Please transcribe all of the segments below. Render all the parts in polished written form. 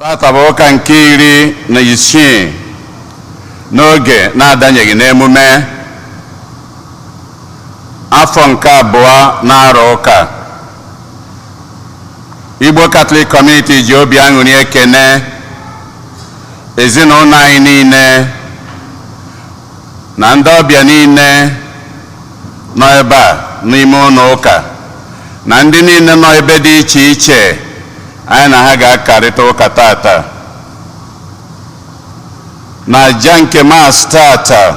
Tata bụ ụka nke 16 n'oge na-adanyeghị n'emume afọ nke abụọ na-arọ ụka. Igbo Catholic Community ji obi aṅụrị ekene ezinụlọ anyị niile na ndị ọbịa niile nọ ebe a n'ime ụlọ ụka na ndị niile nọ ebe dị iche iche anyị na ha ga-akarịta ụka tata. Na aja nke Mass tata,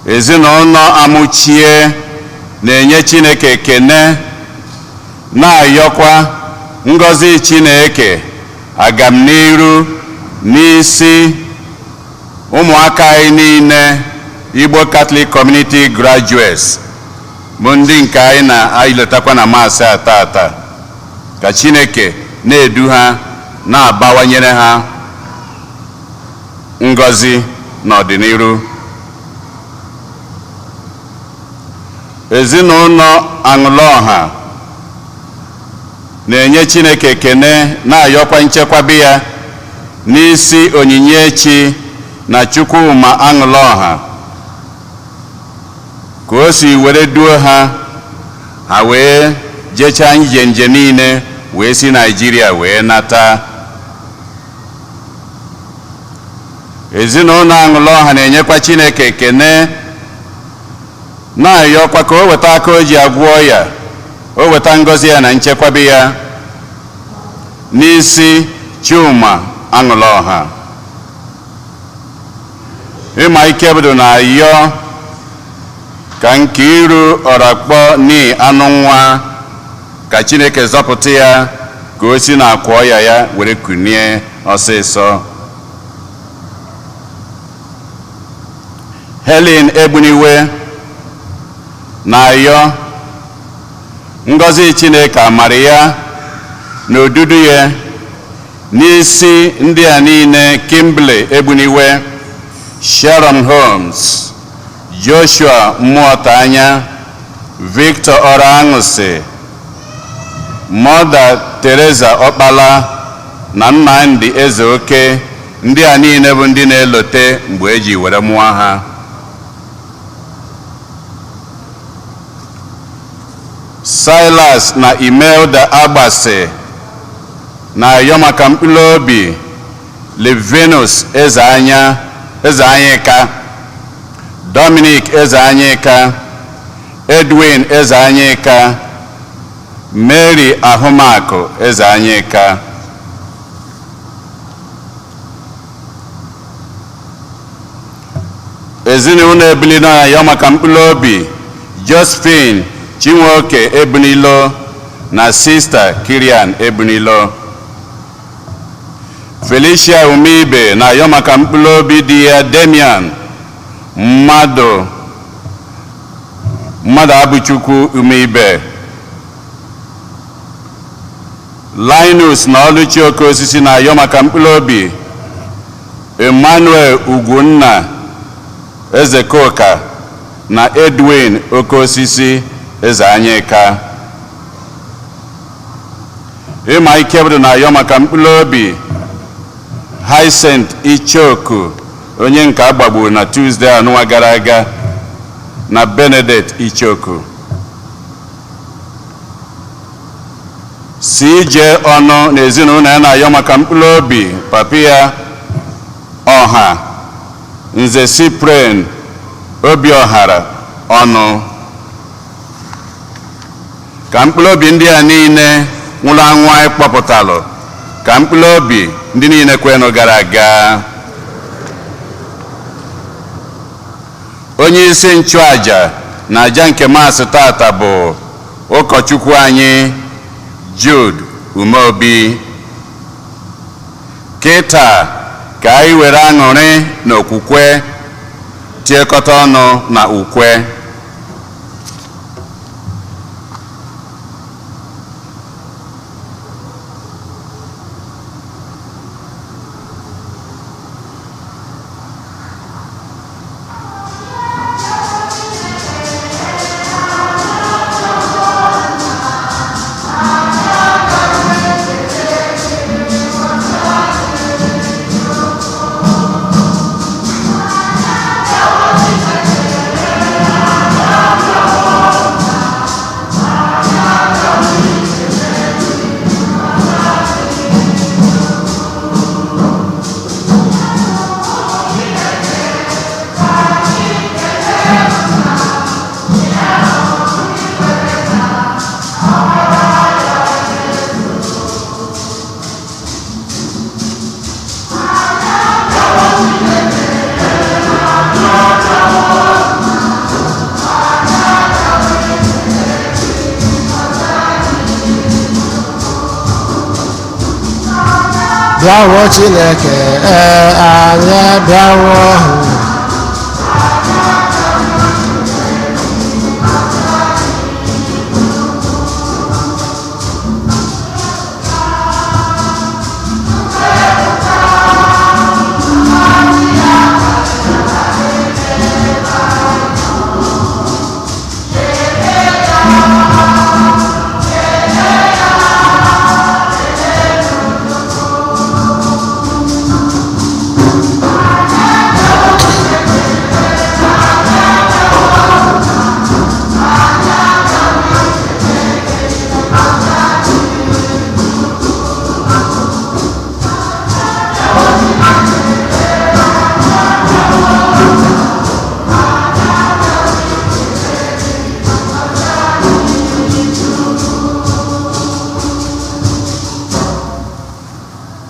ezinụlọ Amuchie na-enye Chineke ekene, na-ayọkwa ngọzi Chineke agamniru n'isi ụmụaka anyị niile Igbo Catholic Community graduates bụ ndị nke anyị na-elotakwa na Mass a tata. Ka Chineke na-edu ha, na-abawanyere ha ngọzi n'ọdịnihu. Ezinụlọ Aṅụlọha na-enye Chineke ekene, na-ayọkwa nchekwabe ya n'isi Onyinyechi na Chukwuma Aṅụlọha, ka o si were duo ha, ha wee jechaa nje nje niile wee si Naịjirịa wee nata. Ezinụlọ Aṅụlọha na-enyekwa Chineke ekene, na-ayọkwa ka o weta aka o ji agwọ ya, o weta ngọzi ya na nchekwabe ya n'isi Chuma Aṅụlọha. Ịma Ikebudu na-ayọ ka Nkiru Ọrakpọ ni anụ nwa, ka Chineke zọpụta ya ka o si n'akwa ọya ya were kunie ọsịsọ. Helen Egbuniwe na-ayọ ngọzi Chineke amara ya na odudu ya n'isi ndị a niile: Kimberly Egbuniwe, Sharon Holmes, Joshua Mmụọtanya, Victor Ọraṅụsị, Mother Teresa Ọkpala na Nnamdi Ezeoke. Ndị a niile bụ ndị na-elote mgbe eji were mụọ ha. Silas na Imelda Agbasi na-ayọ maka mkpụrụ obi Livinus Ezeanya Ezeanyịka, Dominic Ezeanyịka, Edwin Ezeanyịka, Mary Ahụmakụ Ezeanyịka. Ezinụlọ Ebulilo na-ayọ maka mkpụrụ obi Josephine Chinwoke Ebunilo na Sista Kirian Ebunilo. Felicia Umibe na-ayọ maka mkpụrụ obi di ya Damian mmadụ mmadụ Abụchukwu Umibe. Linus na Ọlụchi Okeosisi na-ayọ maka mkpụrụ obi Emmanuel Ugwunna Ezekoka na Edwin Okeosisi Ezeanyịka. Ịma Ikebudu na-ayọ maka mkpụrụ obi Hyacinth Ichoku, onye nke agbagburu na Tuesday anụnwa gara aga, na Benedict Ichoku. CJ Ọnụ na ezinụlọ ya na-ayọ maka mkpụrụ obi papi ya Ọha Nze Cyprian Obiọhara Ọnụ. Ka mkpụrụ obi ndị a niile nwụrụ anwụ anyị kpọpụtalụ, ka mkpụrụ obi ndị niile kwenụ gara aga. Onye isi nchụaja na aja nke Maasị tata bụ ụkọchukwu anyị Jude Umeobi. Kịta ka anyị were aṅụrị na okwukwe tiekọta ọnụ na ukwe. Abịawo Chineke, ee, anyị abịawo.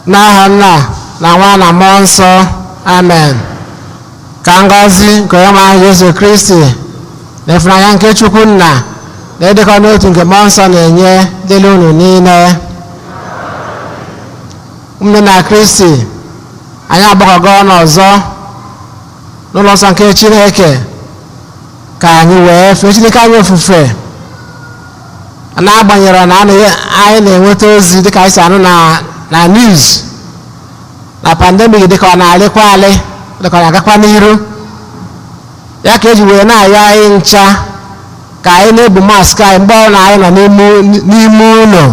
N'aha Nna na Nwa na Mmụọ Nsọ, amen. Ka ngọzi nke Onyenwe anyị Jesu Kristi na ịfụnanya nke Chukwu Nna na ịdịkọ n'otu nke Mmụọ Nsọ na-enye dịrị unu niile. Ụmụnne na Kristi, anyị agbakọgo ọnụ ọzọ n'ụlọ nsọ nke Chineke ka anyị wee fee Chineke anyị ofufe, n'agbanyeghị na anyị na-enweta ozi dịka anyị si anụ na news na pandemic dịka ọ na-alịkwa alị, dịka ọ na-agakwa n'iru. Ya ka eji wee na-ayọ anyị ncha ka anyị na-ebu mask anyị mgbe ọ na anyị nọ n'ime ụlọ,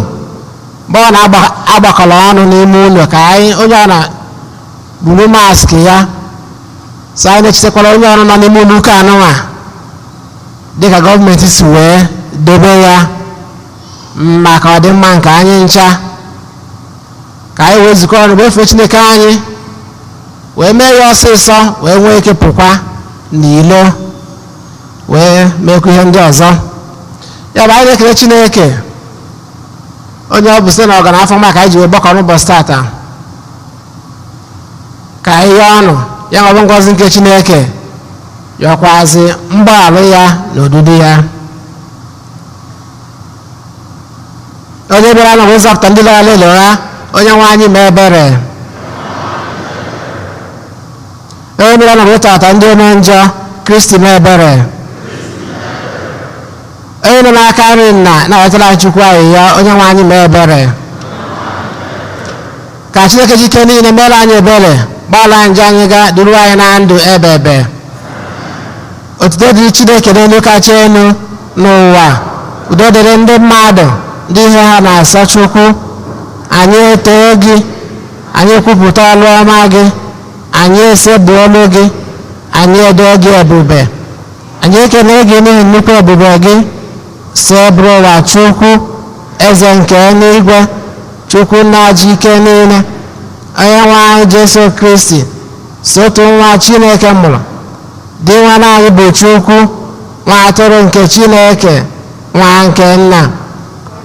mgbe ọ na-agbakọrọ ọnụ n'ime ụlọ, ka anyị onye ọ na-buru mask ya, so anyị na-echetakwara onye ọrụ nọ n'ime ụlọ ụka anụnwa dịka gọọmenti si wee dobe ya maka ọdịmma nke anyị ncha, ka anyị wee zukọ ọnụ wee fee Chineke anyị, wee mee ya ọsịsọ, wee nwee ike pụkwa n'ilo wee meekwa ihe ndị ọzọ. Ya bụ, anyị na-ekele Chineke onye ọ bụ site na ọgana afọ maka anyị ji wee gbakọ n'ụbọchị tata ka anyị yọọ ọnụ ya nwabụ ngọzi nke Chineke, yọkwazi mgbaghalụ ya na odudu ya. Onye bịara na ịzọpụta ndị lara lelora, onye nwe anyị mee ebere. Onye bịara na ịtọghata ndị ome njọ, Kristi mee ebere. Onye nọ n'aka nri nna na-awetara anyị Chukwu anyị ya, onye nwe anyị mee ebere. Ka Chineke jike niile mere anyị ebere, gbaala anyị njọ anyị ga duru anyị na ndụ ebe ebe. Otuto dịrị Chineke n'elu kacha elu n'ụwa, udo dịrị ndị mmadụ ndị ihe ha na-asọ Chukwu. Anyị etoo gị, anyị kwupụta ọlụ ọma gị, anyị esebuolu gị, anyị edo gị ebube, anyị ekele gị n'ihi nnukwu ebube gị. Sebụrụ ụwa Chukwu, eze nke eluigwe, Chukwu na-aji ike niile, onye nwe anyị Jesu Kristi, sotu nwa Chineke mụrụ, dị nwa anyị bụ Chukwu, nwa atụrụ nke Chineke, nwa nke nna,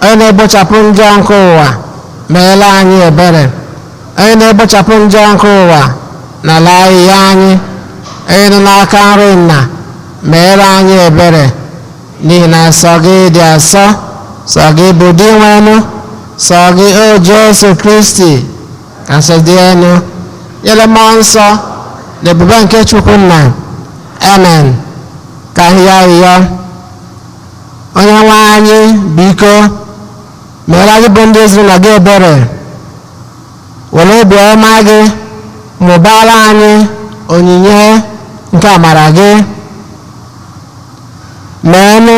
onye na-egbochapụ njọ nke ụwa, meela anyị ebere. Onye na-egbochapụ njọ nke ụwa, n'ala ahịhịa anyị. Onye nọ n'aka nri nna, meere anyị ebere. N'ihi na sọ gị dị asọ, sọ gị bụ Dinwenụ, sọ gị o Jesu Kristi ka nsọ dị elu, nyere Mmụọ Nsọ na ebube nke Chukwu Nna. Amen. Ka ahịhịa ahịhịa. Onye nwe anyị, biko meere anyị bụ ndị ezinụlọ gị ebere, were obi ọma gị mụbara anyị onyinye nke amara gị. Meenụ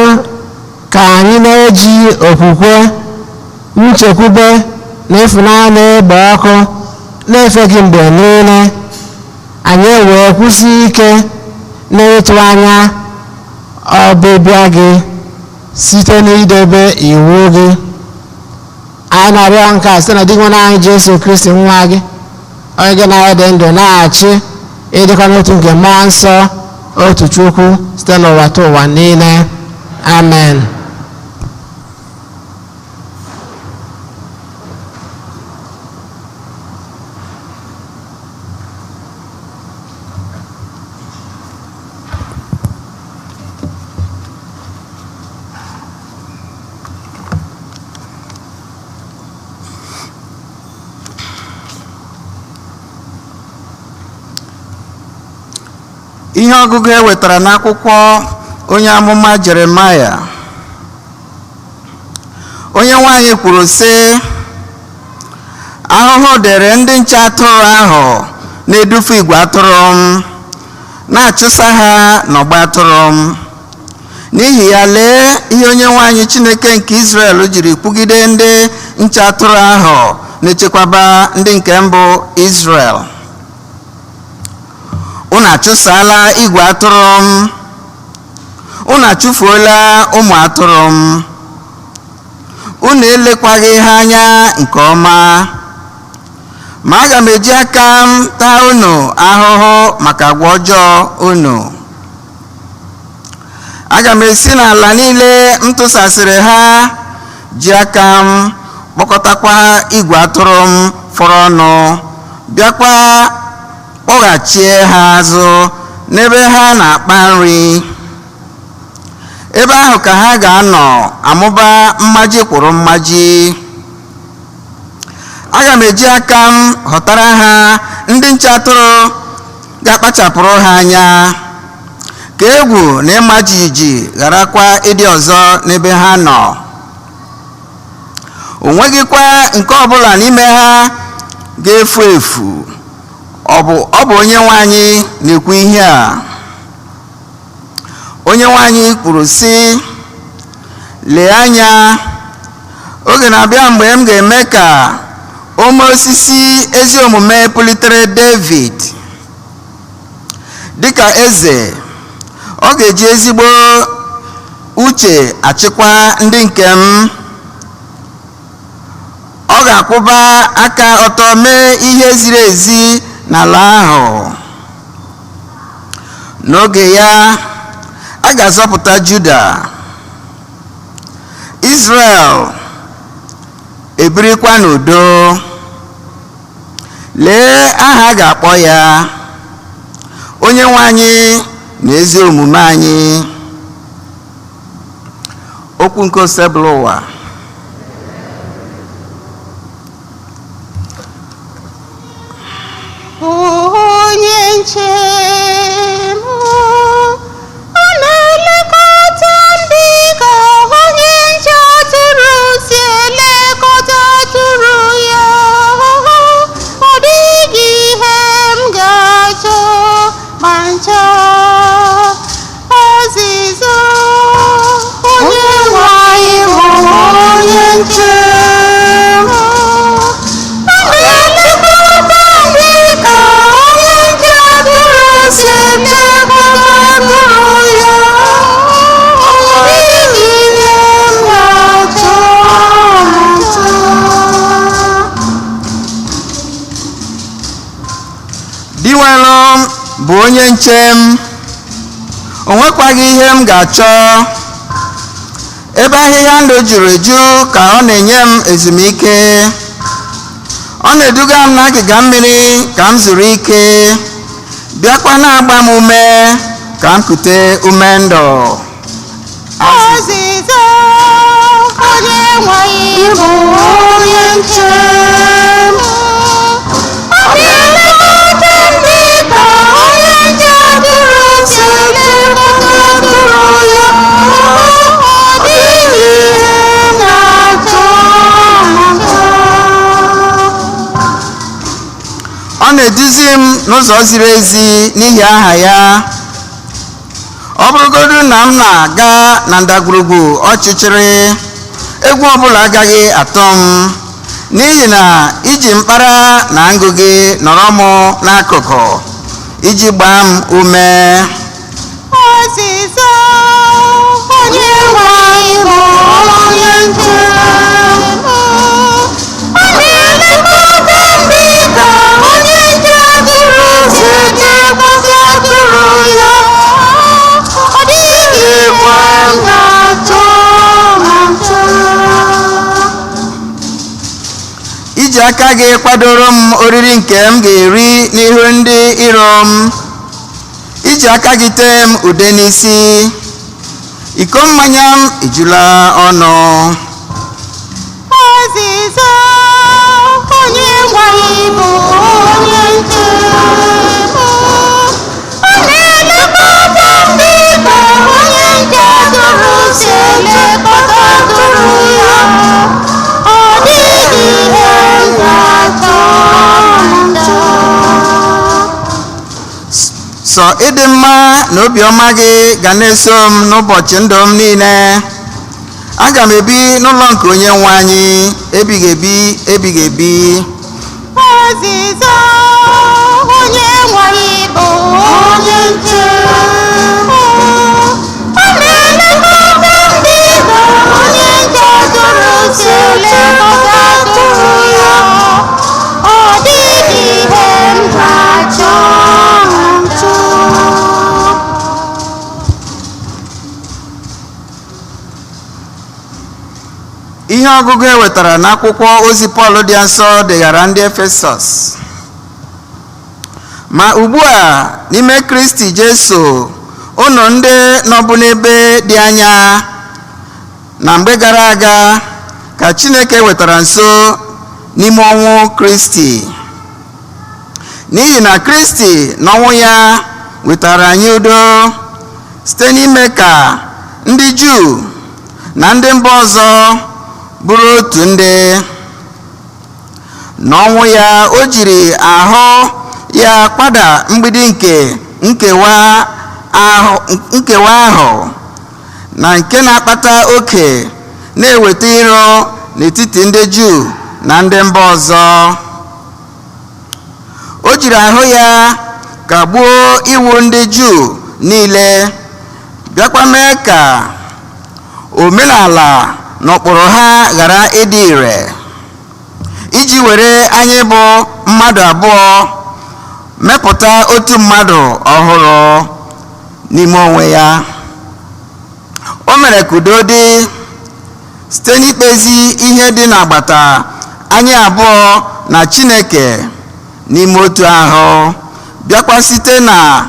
ka anyị na-eji okwukwe, nchekwube na ịfụnanya na-egbe ọkụ na-efe gị mgbe niile, anyị wee kwụsị ike n'ịtụ anya ọbịbịa gị site n'idebe iwu gị. Anyị na-arịọ nke a site na Dinwenụ anyị Jesu Kristi nwa gị, onye gị na ya dị ndụ na-achị ịdịkọ n'otu nke Mmụọ Nsọ, otu Chukwu, site n'ụwa ta ụwa niile. Amen. Ihe ọgụgụ e wetara n'akwụkwọ onye amụma Jeremaya. Onye nwanyị kwuru sị, ahụhụ dịrị ndị nche atụrụ ahụ na-edufu igwe atụrụ m, na-achụsa ha n'ọgba atụrụ m. N'ihi ya, lee ihe onye nwanyị Chineke nke Izrel jiri kwugide ndị nche atụrụ ahụ na-echekwaba ndị nke mbụ Izrel. Unu achụsala igwe atụrụ m, unu achụfuola ụmụ atụrụ m, unu elekwaghị ha anya nke ọma. Ma aga m eji aka m taa unu ahụhụ maka agwa ọjọọ unu. Aga m esi n'ala niile m tụsasịrị ha ji aka m kpọkọtakwa igwe atụrụ m fọrọ ọnụ, bịakwa kpọghachie ha azụ n'ebe ha na-akpa nri. Ebe ahụ ka ha ga-anọ amụba mmaji kwụrụ mmaji. Aga m eji aka m họtara ha ndị nche atụrụ ga-akpachapụrụ ha anya, ka egwu na ịma jijiji gharakwa ịdị ọzọ n'ebe ha nọ. O nweghịkwa nke ọbụla n'ime ha ga-efu efu. Ọ bụ onye nwe anyị na-ekwu ihe a. Onye nwe anyị kwuru sị, lee anya, oge na-abịa mgbe m ga-eme ka ome osisi ezi omume pulitere David dịka eze. Ọ ga-eji ezigbo uche achịkwa ndị nke m. Ọ ga-akwụba aka ọtọ mee ihe ziri ezi n'ala ahụ. N'oge ya, a ga-azọpụta Juda, Izrel ebirikwa n'udo. Lee aha a ga-akpọ ya: Onye nwe anyị na ezi omume anyị. Okwu nke Osebụlụwa. Onye nche m, ọ na-elekọta ndị ka onye nche atụrụ si elekọta atụrụ ya. Ọ dịghị ihe m ga-achọ ma ncha. Azịza: onye nwe anyị bụ onye nche m. Ọ na-elekọta ndị ka onye nche atụrụ si elekọta atụrụ ya. Ọ dịghị ihe m ga-achọ ma ncha. Dinwenụ bụ onye nche m, o nwekwaghị ihe m ga-achọ. Ebe ahịhịa ndụ juru eju ka ọ na-enye m ezumike. Ọ na-eduga m n'agịga mmiri ka m zuru ike, bịakwa na-agba m ume ka m kute ume ndụ. Azịza: onye nwe anyị bụ onye nche m. Ọ na-elekọta ndị ka onye nche atụrụ si elekọta atụrụ ya. Ọ dịghị ihe m na-achọ ma ncha. Ọ na-eduzi m n'ụzọ ziri ezi n'ihi aha ya. Ọ bụrụgodu na m na-aga na ndagwurugwu ọchịchịrị, egwu ọbụla agaghị atụ m, n'ihi na iji mkpara na ngụ gị nọrọ m n'akụkụ iji gbaa m ume. Azịza: onye nwe anyị bụ onye nche m. Ọ na-elekọta ndị ka onye nche atụrụ si elekọta atụrụ ya. Ọ dịghị ihe m ga-achọ ma ncha. Iji aka gị kwadoro m oriri nke m ga-eri n'ihu ndị iro m. Iji aka gị tee m ude n'isi. Iko mmanya m ejula ọnụ. Azịza: onye nwe anyị bụ onye nche m. Ọ na-elekọta na-elekọta m dịka onye nche atụrụ si elekọta atụrụ ya. Ọ dịghị ihe m ga-achọ ncha. Sọ ịdị mma na obiọma gị ga na-eso m n'ụbọchị ndụ m niile. Aga m ebi n'ụlọ nke onye nwe anyị ebighị ebi ebighị ebi. Ọzịza onye nwe anyị bụ onye nche. Ọ na-elekọta m dịka onye nche atụrụ si elekọta atụrụ ya. Ọ dịghị ihe m ga-achọ nchọ. Ihe ọgụgụ e wetara n'akwụkwọ ozi Pọl dị nsọ degara ndị Efesọs. Ma ugbu a n'ime Kristi Jesu, unu ndị nọbụ n'ebe dị anya na mgbe gara aga ka Chineke wetara nso n'ime ọnwụ Kristi. N'ihi na Kristi n'ọnwụ ya wetara anyị udo site n'ime ka ndị Juu na ndị mba ọzọ bụrụ otu ndị. N'ọnwụ ya o jiri ahụ ya kpada mgbidi nke nkewa ahụ nkewa ahụ na nke na-akpata oke na-eweta iro n'etiti ndị Juu na ndị mba ọzọ. O jiri ahụ ya kagbuo iwu ndị Juu niile, bịakwa mee ka omenala na ụkpụrụ ha ghara ịdị ire, iji were anyị bụ mmadụ abụọ mepụta otu mmadụ ọhụrụ n'ime onwe ya. O mere ka udo dị site n'ikpezi ihe dị n'agbata anyị abụọ na Chineke n'ime otu ahụ, bịakwa site na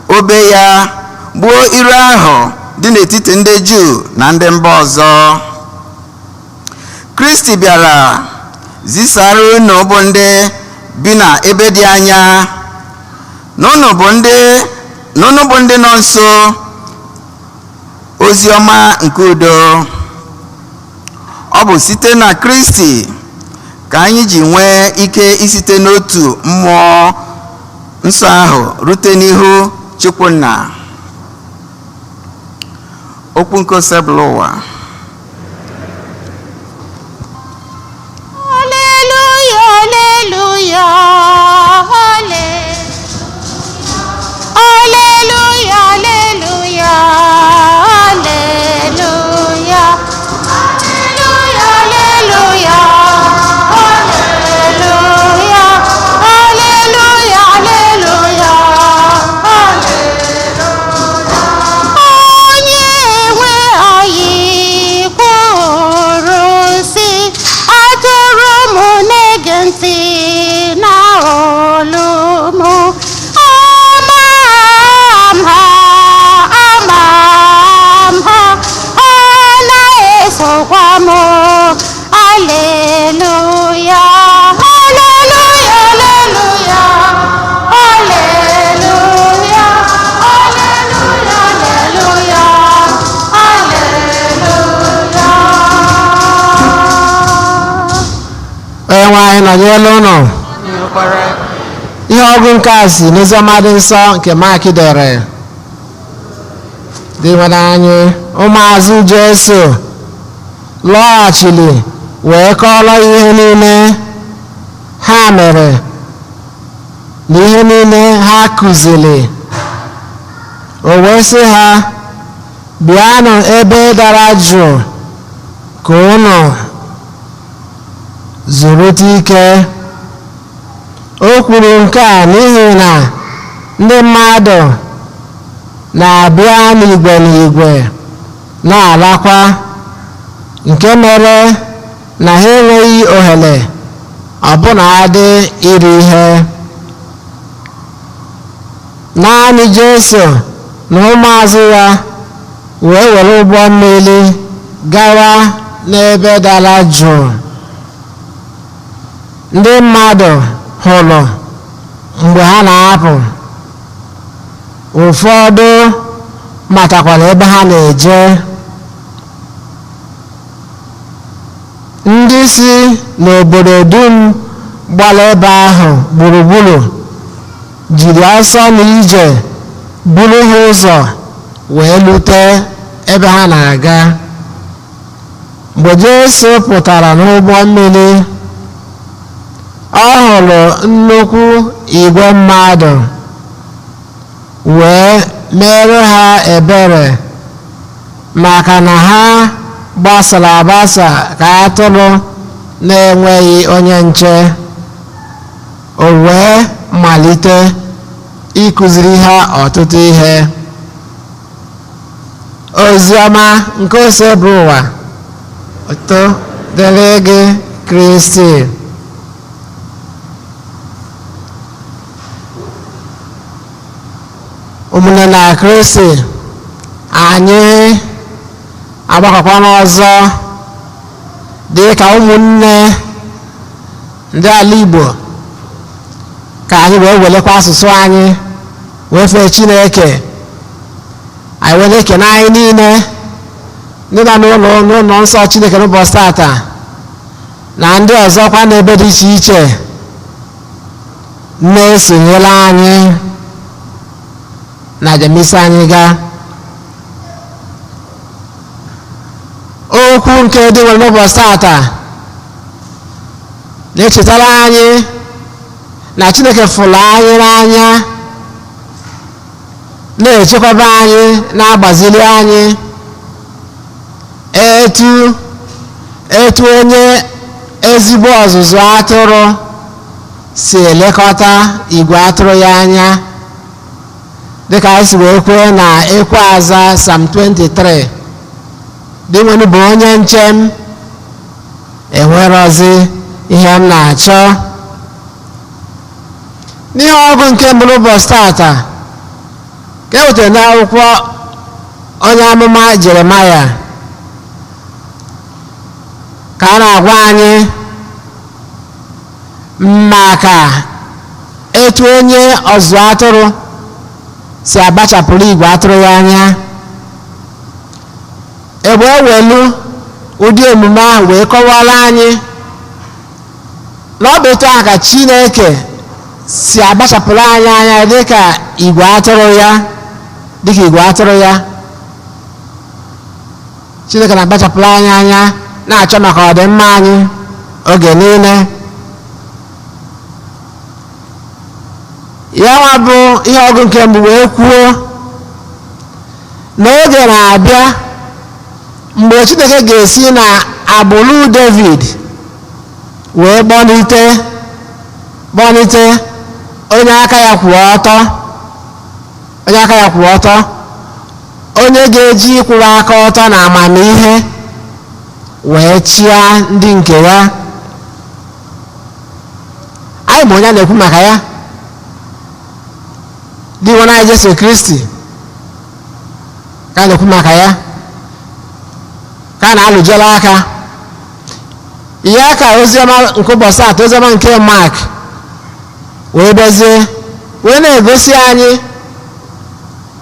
obe ya gbuo iro ahụ dị n'etiti ndị Juu na ndị mba ọzọ. Kristi bịara zisara unu bụ ndị bi na ebe dị anya na unu bụ ndị na unu bụ ndị nọ nso ozi ọma nke udo. Ọ bụ site na Kristi ka anyị ji nwee ike isite n'otu mmụọ nsọ ahụ rute n'ihu Chukwunna. Okwu nke osebụla ụwa. Hallelujah, hallelujah, hallelujah, hallelujah, hallelujah, hallelujah, hallelujah, hallelujah, hallelujah, hallelujah. Onye nwe anyị kwuru sị, atụrụ m na-ege ntị na olu m. Ama m ha, ama m ha, ha na-esokwa m. Haleluya, haleluya, haleluya, haleluya, haleluya, haleluya, haleluya. Onye nwe anyị nọnyere ụnụ. Ihe ọgụ nke a si n'oziọma dị nsọ nke Mak dere. Dị nwere anyị ụmụazụ Jesu lọghachiri wee kọọrọ ya ihe niile ha mere na ihe niile ha kụziri. O wee sị ha, bịanụ ebe dara jụụ ka ụnụ zurute ike. O kwuru nke a n'ihi na ndị mmadụ na-abịa n'igwe n'igwe na-alakwa, nke mere na ha enweghị ohere ọbụna adị iri ihe. Naanị Jesu na ụmụazụ ya wee were ụgbọ mmiri gawa n'ebe dara jụụ. Ndị mmadụ hụrụ mgbe ha na-apụ, Ụfọdụ matakwara ebe ha na-eje. Ndị si n'obodo dum gbara ebe ahụ gburugburu jiri ọsọ na ije buru ha ụzọ wee lute ebe ha na-aga. Mgbe Jesu pụtara n'ụgbọ mmiri, ọ hụrụ nnukwu igwe mmadụ wee mere ha ebere, maka na ha gbasara agbasa ka atụrụ na-enweghị onye nche. O wee malite ịkụziri ha ọtụtụ ihe. Oziọma nke Osebụrụwa. Otuto dịrị gị, Kristi. Ụmụnne na Kristi, anyị agbakọkwana ọzọ dị ka ụmụnne ndị ala Igbo ka anyị wee welekwa asụsụ anyị wee fee Chineke. Anyị wee na-ekene anyị niile ndị nọ n'ụlọ nsọ Chineke n'ụbọchị tata na ndị ọzọkwa n'ebe dị iche iche na-esonyere anyị na njem isi anyị gaa. Okwu nke dị nwere n'ụbọchị tata na-echetara anyị na Chineke fụrụ anyị n'anya, na-echekwaba anyị, na-agbaziri anyị etu onye ezigbo ọzụzụ atụrụ si elekọta igwe atụrụ ya anya, dịka anyị si wee kwee na ekwe aza Psalm 23: "Dinwenụ bụ onye nche m, enwerozi ihe m na-achọ." N'ihe ọgụ nke mbụ n'ụbọchị tata ka e wetara n'akwụkwọ onye amụma Jeremaya, ka a na-agwa anyị maka etu onye ọzụzụ atụrụ si agbachapụrụ igwe atụrụ ya anya. Ebe ewelu ụdị omume ahụ wee kọwara anyị na ọ bụ etu ahụ ka Chineke si agbachapụrụ anyị anya dịka igwe atụrụ ya, dịka igwe atụrụ ya. Chineke na-agbachapụrụ anyị anya, na-achọ maka ọdịmma anyị oge niile. Ya nwa bụ ihe ọgụ nke mbụ wee kwuo na oge na-abịa mgbe Chineke ga-esi na agbụrụ David wee kpọlite onye aka ya kwụ ọtọ, onye aka ya kwụ ọtọ, onye ga-eji ịkwụwa aka ọtọ na amamihe wee chịa ndị nke ya. Anyị ma onye a na-ekwu maka ya, dị nwe anyị Jesu Kristi ka a na-ekwu maka ya, ka a na-alụjela aka ya, ka oziọma nke ụbọchị atọ, oziọma nke Mark, wee bịazie wee na-egosi anyị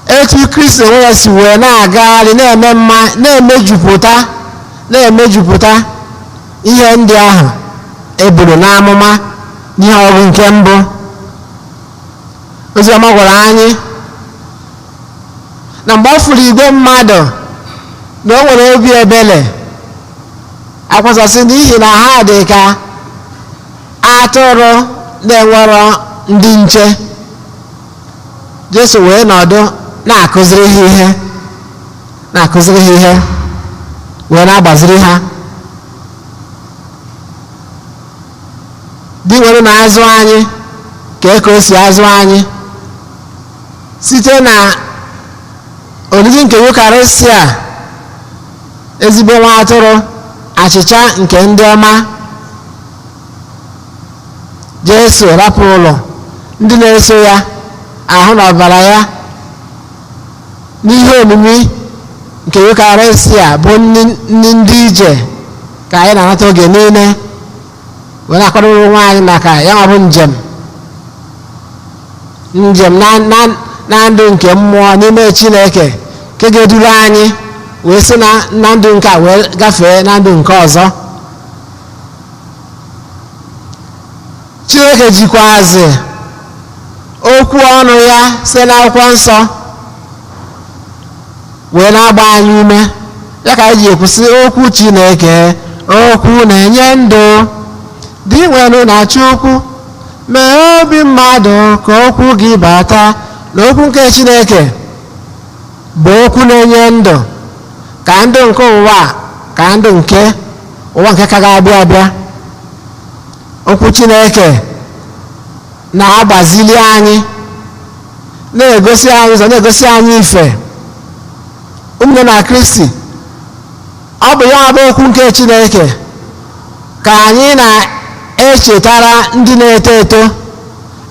etu Kristi onwe ya si wee na-agagharị, na-eme mma, na-emejupụta ihe ndị ahụ e buru n'amụma n'ihe ọgụ nke mbụ. Oziọma gwara anyị na mgbe ọ fụrụ igwe mmadụ na o nwere obi ebele, akwụsasị, n'ihi na ha dị ka atụrụ na-enwero ndị nche. Jesu wee nọdụ na-akụziri ha ihe, na-akụziri ha ihe, wee na-agbaziri ha. Dị nwere na-azụ anyị ka o si azụ anyị site na oriri nke Yukarịsịa, ezigbo nwa atụrụ, achịcha nke ndị ọma. Jesu rapụ ụlọ ndị na-eso ya ahụ na ọbara ya n'ihe omimi nke Yukarịsịa bụ nri ndị ije ka anyị na-anata oge niile, wee na-akwadoro onwe anyị maka ya nwa bụ njem Na ndụ nke mmụọ n'ime Chineke nke ga-eduru anyị wee si na ndụ nke a wee gafee na ndụ nke ọzọ. Chineke jikwazi okwu ọnụ ya site n'akwụkwọ nsọ wee na-agba anyị ume. Ya ka anyị ji ekwusị okwu Chineke, okwu na-enye ndụ dị nwere na Chukwu mee obi mmadụ ka okwu gị bata. Na okwu nke Chineke bụ okwu na-enye ndụ, ka ndụ nke ụwa, ka ndụ nke ụwa nke ka ga-abịa abịa. Okwu Chineke na-agbazili anyị, na-egosi anyị ụzọ, na-egosi anyị ife. Ụmụnne na Kristi, ọ bụ ya bụ okwu nke Chineke ka anyị na-echetara ndị na-eto eto,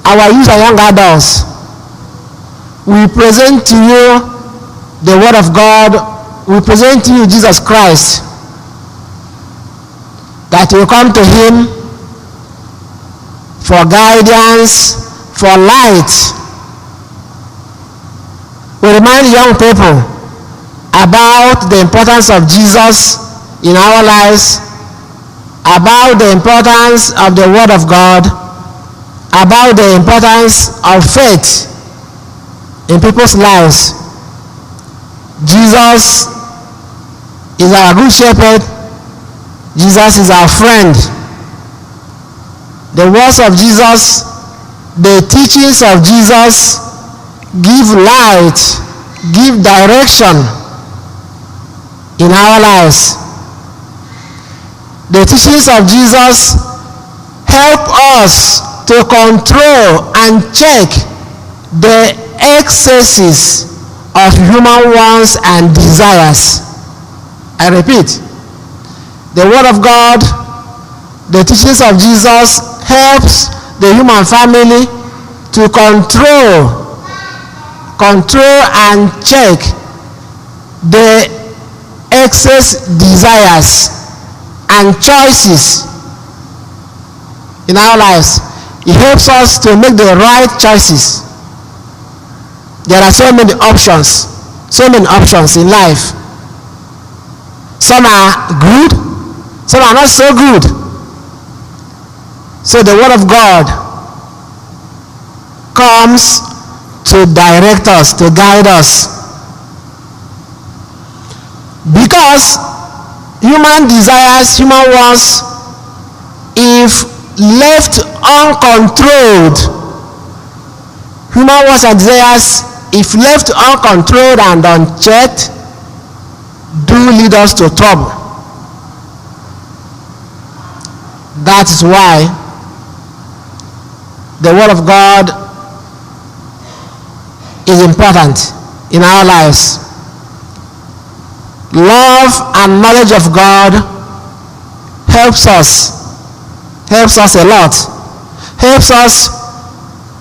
our youth and young adults. We present to you the word of God. We present to you Jesus Christ, that you come to him for guidance, for light. We remind young people about the importance of Jesus in our lives, about the importance of the Word of God, about the importance of faith in people's lives. Jesus is our good shepherd. Jesus is our friend. The words of Jesus, the teachings of Jesus give light, give direction in our lives. The teachings of Jesus help us to control and check the excesses of human wants and desires. I repeat, the Word of God, the teachings of Jesus helps the human family to control and check the excess desires and choices in our lives. It helps us to make the right choices. There are so many options, so many options in life. Some are good, some are not so good. So the Word of God comes to direct us, to guide us. Because human desires, human wants, if left uncontrolled, human wants and desires, if left uncontrolled and unchecked, do lead us to trouble. That is why the Word of God is important in our lives. Love and knowledge of God helps us a lot, helps us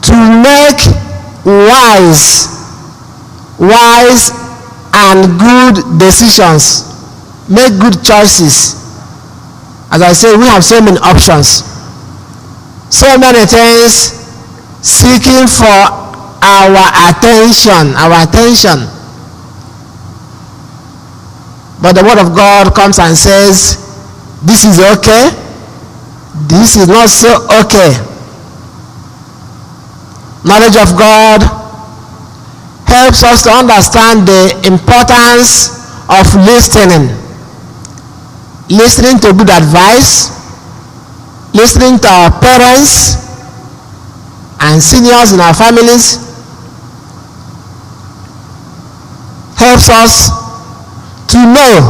to make wise and good decisions, make good choices. As I say, we have so many options, so many things seeking for our attention. But the Word of God comes and says, "This is okay, this is not so okay." Knowledge of God helps us to understand the importance of listening. Listening to good advice, listening to our parents and seniors in our families helps us to know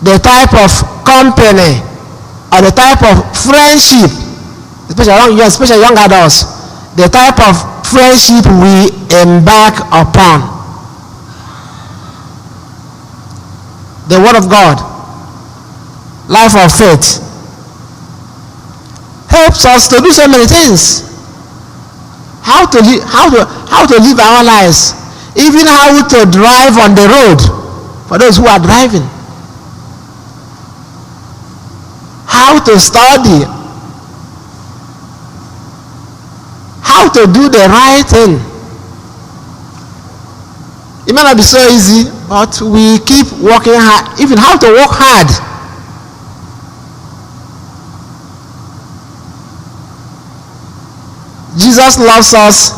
the type of company or the type of friendship, especially young adults, the type of friendship we embark upon. The Word of God, life of faith, helps us to do so many things. How to live our lives, even how to drive on the road for those who are driving, how to study, how to do the right thing. It may not be so easy, but we keep working hard, even how to work hard. Jesus loves us,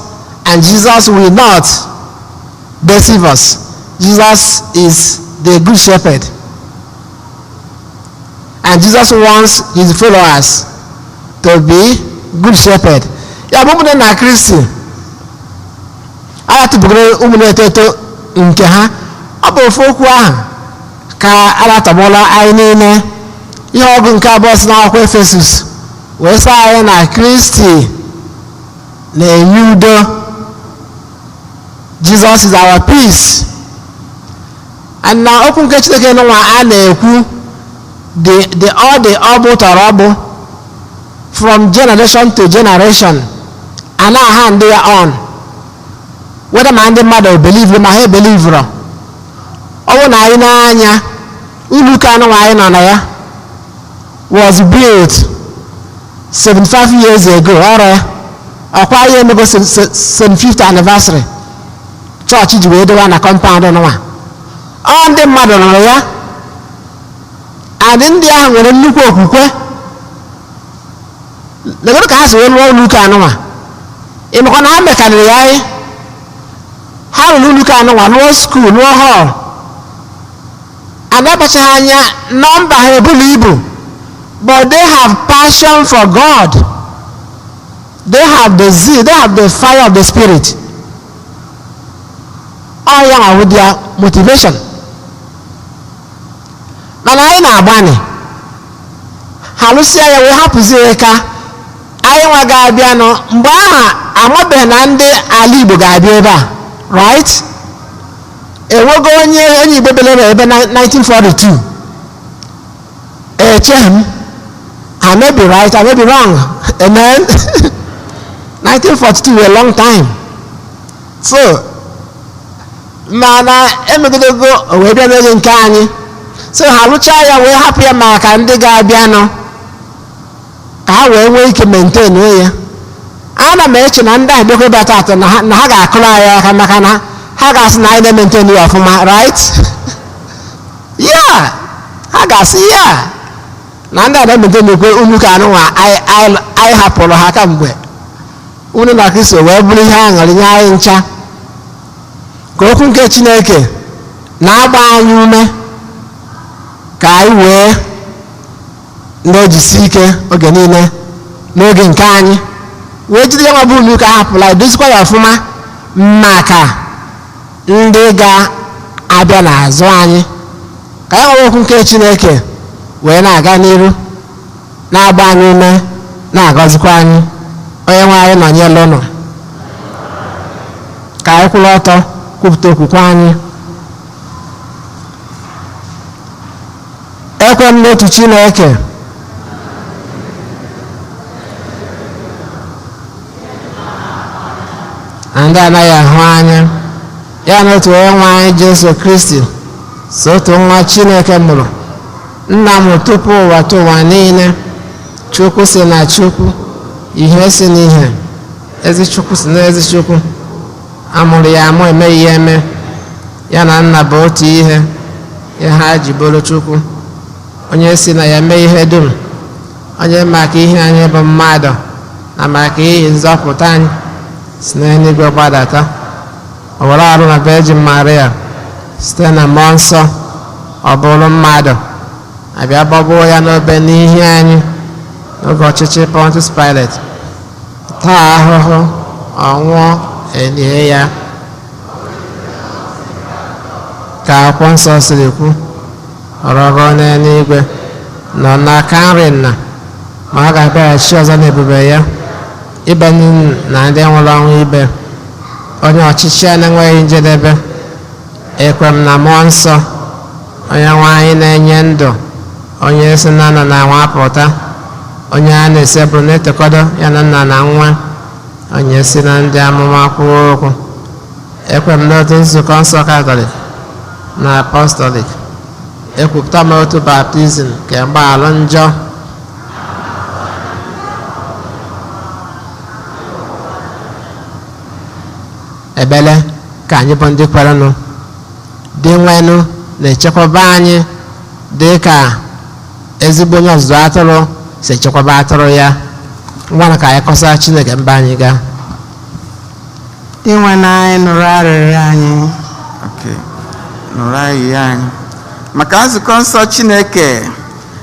and Jesus will not deceive us. Jesus is the good shepherd. And Jesus wants his followers to be good shepherd. Ya bụ ụmụnne na Kristi, a tụbugoro ụmụ na-eto eto nke ha. Ọ bụ ofu okwu ahụ ka a na-atọgbọla anyị niile. Ihe ọgụ nke abụọ si n'akwụkwọ Efesus wee sị anyị na Kristi na-enye udo. Jesus is our peace. And na okwu nke Chineke nwa a na-ekwu the ọ dị ọ bụ tọrọ ọ bụ from generation to generation, a na-hand ya on, whether ma ndị mmadụ believe ma ha believe. Ọ bụ na anyị n'anya ụlọ ụka anụ anyị nọ na ya was built 75 years ago. Ọrụ ya ọkwa ihe emego 75th anniversary chọọchị ji wee dowa na compound nwa. Ọ ndị mmadụ nụrụ ya, and ndị ahụ nwere nnukwu okwukwe. Legodo ka ha si wee lụọ ụlọ ụka anụnwa. Ịmakwa na ha mekarịrị ya anyị ha rụrụ ụlọ ụka anụnwa, lụọ school, lụọ hall, and akpachaghị anya nọmba ha ebulu ibu, but they have passion for God. They have the zeal, they have the fire of the Spirit. Ọ ya nwa with their motivation. Mana anyị na-agbani ha lụsịa ya wee hapụzie ka anyị nwa ga-abịanụ. Mgbe aha amabeghị na ndị ala Igbo ga-abịa ebe a, right? Enwego onye Igbo belere ebe na 1942? Echeghị m. I may be right, I may be wrong. Amen. 1942, a long time. So mana emegidego o wee bịa n'oge nke anyị. So ha lụchaa ya wee hapụ ya maka ndị ga-abịanụ ka ha wee nwee ike maintain ya. Ana m eche na ndị a bịakwa ebe atọ na ha ga-akụrụ anyị aka, maka na ha ga-asị na anyị na-maintain ya ọfụma, right? Yeah, ha ga-asị ya na ndị a na-maintain ekwe unu ka anụnwa anyị hapụrụ ha kamgbe. Unu na Kristo wee bụrụ ihe aṅụrị nye anyị ncha. Ka okwu nke Chineke na-agba anyị ume ka anyị wee na-ejisi ike oge niile n'oge nke anyị, wee jide ya nwa bụ ụlọ ụka hapụla, edozikwa ya ọfụma maka ndị ga-abịa n'azụ anyị, ka ya nwa okwu nke Chineke wee na-aga n'iru, na-agba anyị ume, na-agọzikwa anyị. Onye nwe anyị nọnyere ụnụ. Ka anyị kwụrụ ọtọ kwupụta okwukwe anyị. Ekwe m n'otu Chineke, na ndị anaghị ahụ anya, ya na otu onye nwe anyị Jesu Kristi, so otu nwa Chineke mụrụ, nna m tupu ụwa tụwa niile, Chukwu si na Chukwu, ihe si n'ihe, ezi Chukwu si na ezi Chukwu, amụrụ ya amụ, emeghị ya eme, ya na nna bụ otu ihe, ya ha ji bụrụ Chukwu, onye si na ya mee ihe dum, onye maka ihe anyị bụ mmadụ na maka ihe nzọpụta anyị si n'eluigwe gbadata, o were arụ na Virgin Maria site na mmụọ nsọ, ọ bụrụ mmadụ, abịa gbagbuo ya n'obe n'ihi anyị n'oge ọchịchị Pontius Pilate, taa ahụhụ, ọ nwụọ, elie ya, ka akwụkwọ nsọ siri kwu, ọrọgọ n'eluigwe, nọ n'aka nri nna, ma ọ ga-abịaghachi ọzọ n'ebube ya, ibe na ndị nwụrụ ọnwụ ibe, onye ọchịchị a na-enweghị njedebe. Ekwe m na mmụọ nsọ, onye nwe anyị na-enye ndụ, onye si na nna na nwa pụta, onye a na-esebụrụ na-etokọdo ya na nna na nwa, onye si na ndị amụma kwuo okwu. Ekwe m n'otu nzukọ nsọ Katọlik na Apọstọlik. Ekwupụta m otu baptizim nke mgbaghara njọ. Ebele ka anyị bụ ndị kwerenụ. Dị nwenụ na-echekwaba anyị dị ka ezigbo onye ọzụzụ atụrụ si echekwaba atụrụ ya. Ngwanụ ka anyị kọsara Chineke mba anyị gaa. Dinwenụ anyị, nụrụ arịrịọ anyị. Okay. Nụrụ arịrịọ anyị maka nzukọ nsọ Chineke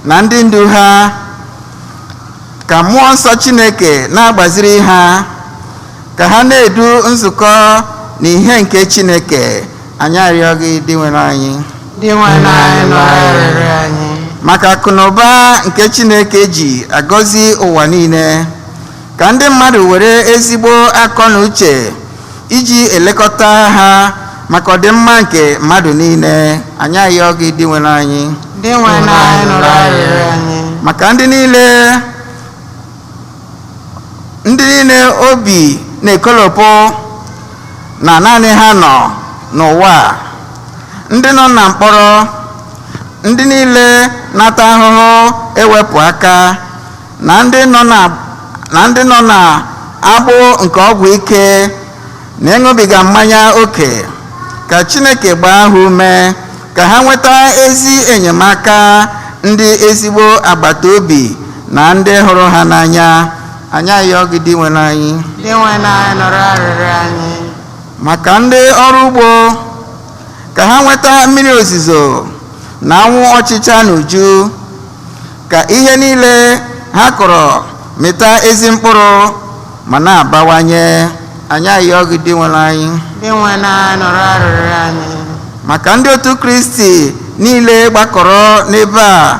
na ndị ndu ha, ka mmụọ nsọ Chineke na-agbaziri ha, ka ha na-edu nzukọ na ihe nke Chineke. Anyị arịọ gị, Dinwenụ anyị. Dinwenụ anyị, nụrụ arịrịọ anyị. Maka akụ na ụba nke Chineke ji agọzi ụwa niile, ka ndị mmadụ were ezigbo akọ na uche iji elekọta ha maka ọdịmma nke mmadụ niile. Anyị ayọ gị, Dinwenụ anyị. Dinwenụ anyị, nụrụ arịrịọ anyị. Maka ndị niile obi na-ekolopụ na naanị ha nọ n'ụwa, ndị nọ na mkpọrọ, ndị niile na-ata ahụhụ ewepụ aka, na ndị nọ na agbụ nke ọgwụ ike na ịṅụbiga mmanya ókè, ka Chineke gbaa ha ume ka ha nweta ezi enyemaka ndị ezigbo agbata obi na ndị hụrụ ha n'anya. Anyị ayọ gị, Dinwenụ anyị. Dinwenụ anyị, nụrụ arịrịọ anyị. Maka ndị ọrụ ugbo, ka ha nweta mmiri ozuzo na anwụ ọchịcha n'uju, ka ihe niile ha kọrọ mịta ezi mkpụrụ ma na-abawanye. Anyị ayọ gị, Dinwenụ anyị. Dinwenụ anyị, nụrụ arịrịọ anyị. Maka ndị otu Kristi niile gbakọrọ n'ebe a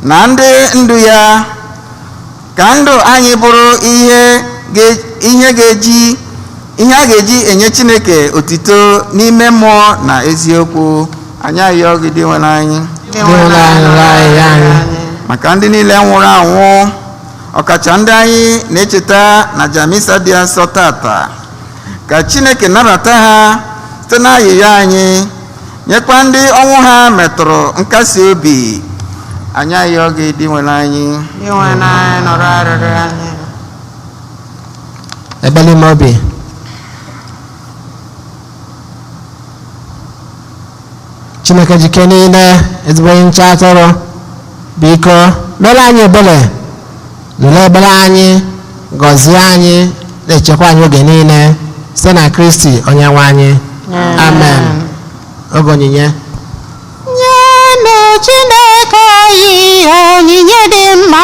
na ndị ndu ya, ka ndụ anyị bụrụ ihe a ga-eji enye Chineke otito n'ime mmụọ na eziokwu. Anyị ayọ gị, Dinwenụ anyị. Dinwenụ anyị, nụrụ arịrịọ anyị. Maka ndị niile nwụrụ anwụ, ọkacha ndị anyị na-echeta na Jamisa dị nsọ tata, ka Chineke nabata ha site n'ayịyọ anyị, nyekwa ndị ọnwụ ha metụrụ nkasi obi. Anyị ayọ gị, Dinwenụ anyị. Dinwenụ anyị, nụrụ arịrịọ anyị. Ebele ime obi. Chineke jike niile, ezigbo onye nche atụrụ, biko mere anyị ebere, nụrụ ebere anyị, gọzie anyị, na-echekwa anyị oge niile site na Kristi onye nwe anyị. Amen. Oge onyinye. Nyenụ Chineke anyị onyinye dị mma,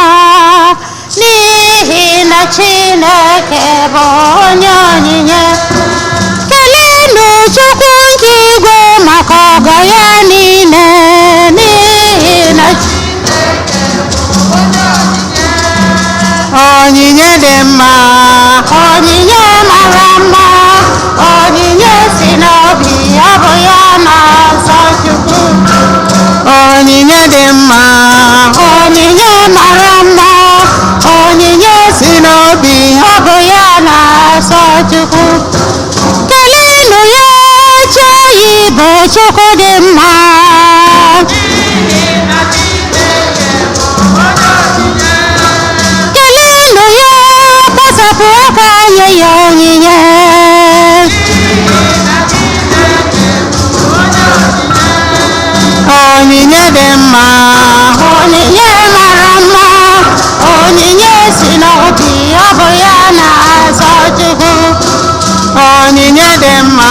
n'ihi na Chineke bụ onye onyinye. Kelenụ Chukwu nke igwe maka ọgọ ya niile, n'ihi na Onyinye dị mma, onyinye mara mma, onyinye si n'obi, ọ bụ ya na-asọ Chukwu. Onyinye dị mma, Onyinye mara mma, onyinye si n'obi, ọ bụ ya na-asọ Chukwu. Kelenụ ya, chi anyị bụ Chukwu dị mma. Kelenụ ya, kpasapụ aka nye ya onyinye. Onyinye dị mma, Onyinye mara mma, onyinye si n'obi, ọ bụ ya na-asọ Chukwu. Onyinye dị mma,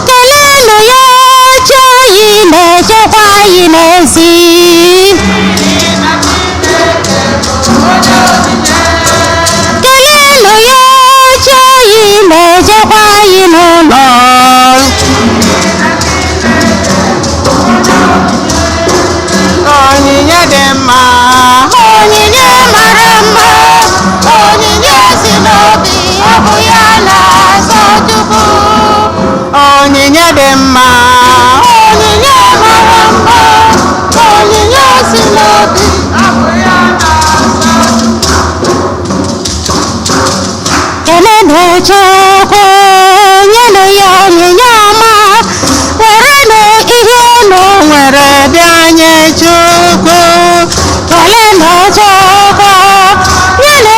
Kelenụ ya, chi anyị na-echekwa anyị n'ezi. Kelenụ ya, chi anyị na-echekwa anyị n'ụlọ. Onyinye dị mma, Onyinye mara mma, onyinye si n'obi, ọ bụ ya na-asọ Chukwu. Onyinye dị mma, Onyinye mara mma, onyinye si n'obi, ọ bụ ya na-asọ Kelenụ Chukwu, nyenụ ya onyinye ọma, werenụ ihe unu nwere bịa nye Chukwu. Kelenụ Chukwu, nyenụ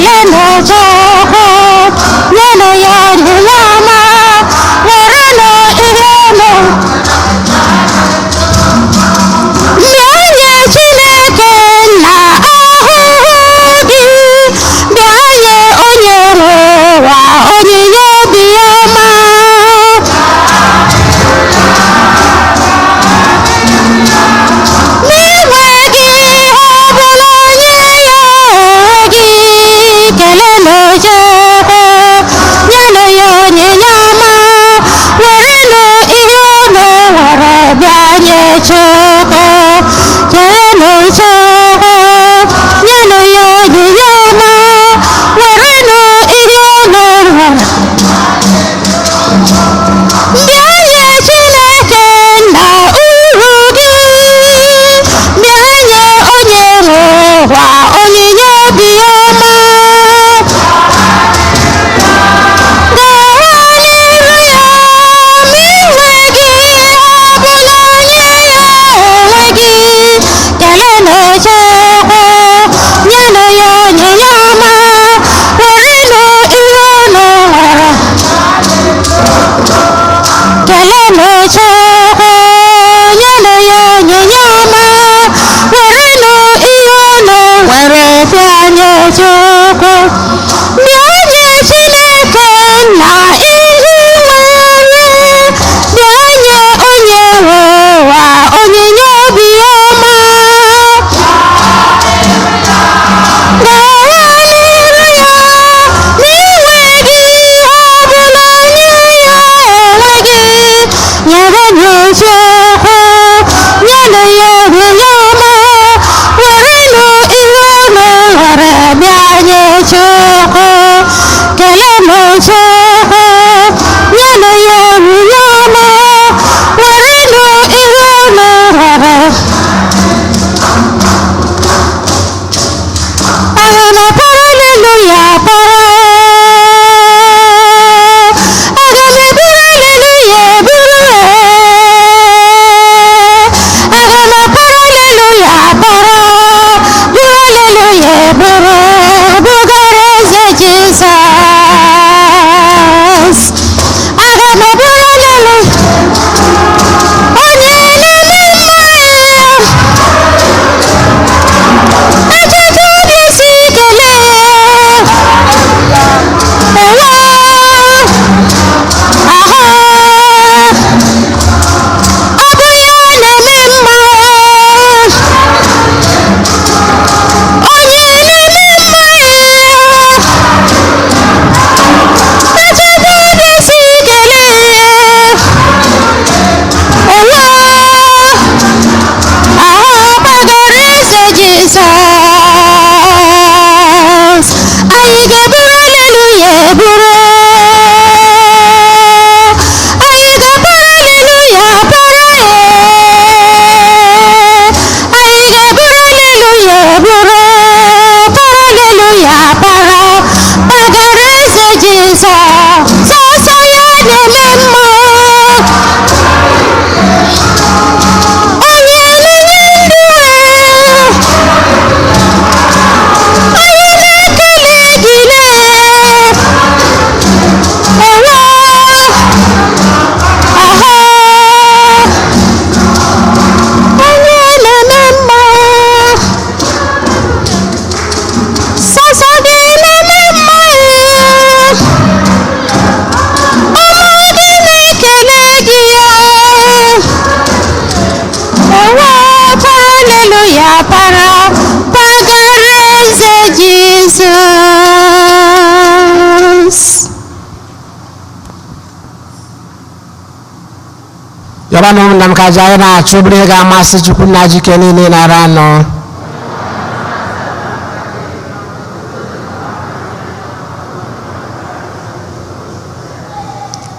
Kelenụ Chukwu, nyenụ ya onyinye ọma, werenụ ihe unu. Bịa nye Chineke nna ahụhụ gị, bịa nye onye nwe ụwa onyinye obi ọma. N'enweghị ihe ọbụla nye ya onwe gị, kelenụ Chukwu, nyenụ ya onyinye ọma, werenụ ihe unu nwere bịa nye Chukwu, kelenụ Chukwu, nyenụ ya onyinye ọma, werenụ ihe unu nwere. Bịa nye Chineke nna uru gị, bịa nye onye nwe ụwa onyinye obi ọma. Gawa n'iru ya ma ị nweghị ihe ọbụla nye ya onwe gị, kelenụ Chukwu, nyenụ ya onyinye ọma, werenụ ihe unu nwere. Kelenụ Chukwu, nyenụ ya onyinye ọma, werenụ ihe unu nwere bịa nye Chukwu. Bịa nye Chineke nna ihe i nwere, bịa nye onye nwe ụwa onyinye obi ọma. Gawa n'iru ya ma ị nweghị ihe ọbụla nye ya onwe gị, nyerenụ Chukwu, nyenụ ya onyinye ọma, werenụ ihe unu nwere bịa nye Chukwu, kelenụ Chukwu, nyenụ ya onyinye ọma, werenụ ihe unu nwere. Aga m akpọrọ aleluya akpọrọ, aga m eburu aleluya eburu, aga m akpọrọ aleluya akpọrọ, buru aleluya eburu, bugara eze Jizọs. Aga m eburu aleluya, onye na-eme mma. Echiche obi si kelee, ewo, ahụ, ọ bụ ya na-eme mma, onye na-eme mma. Echiche obi si kelee, ewo, ahụ gbagara eze Jizọs. Anyị ga-eburu aleluya eburu, anyị ga-abụrụ aleluya bụrụ, anyị ga-eburu aleluya eburu, bụrụ aleluya bara, gbagara eze Jizọs. Sọsọ ya na-eme mma, onye na-enye ndụ, onye na-ekele gị ewo, ahụ, onye na-eme mma, sọsọ gị na-eme mma, ụmụ gị na-ekele gị ya. Ewo, haleluya para, pagara eze Jizọs. Yọba na ụmụnna m ka aja anyị na-achụ bụrụ ihe ga-amasị Chukwu nna jike niile nara anọ.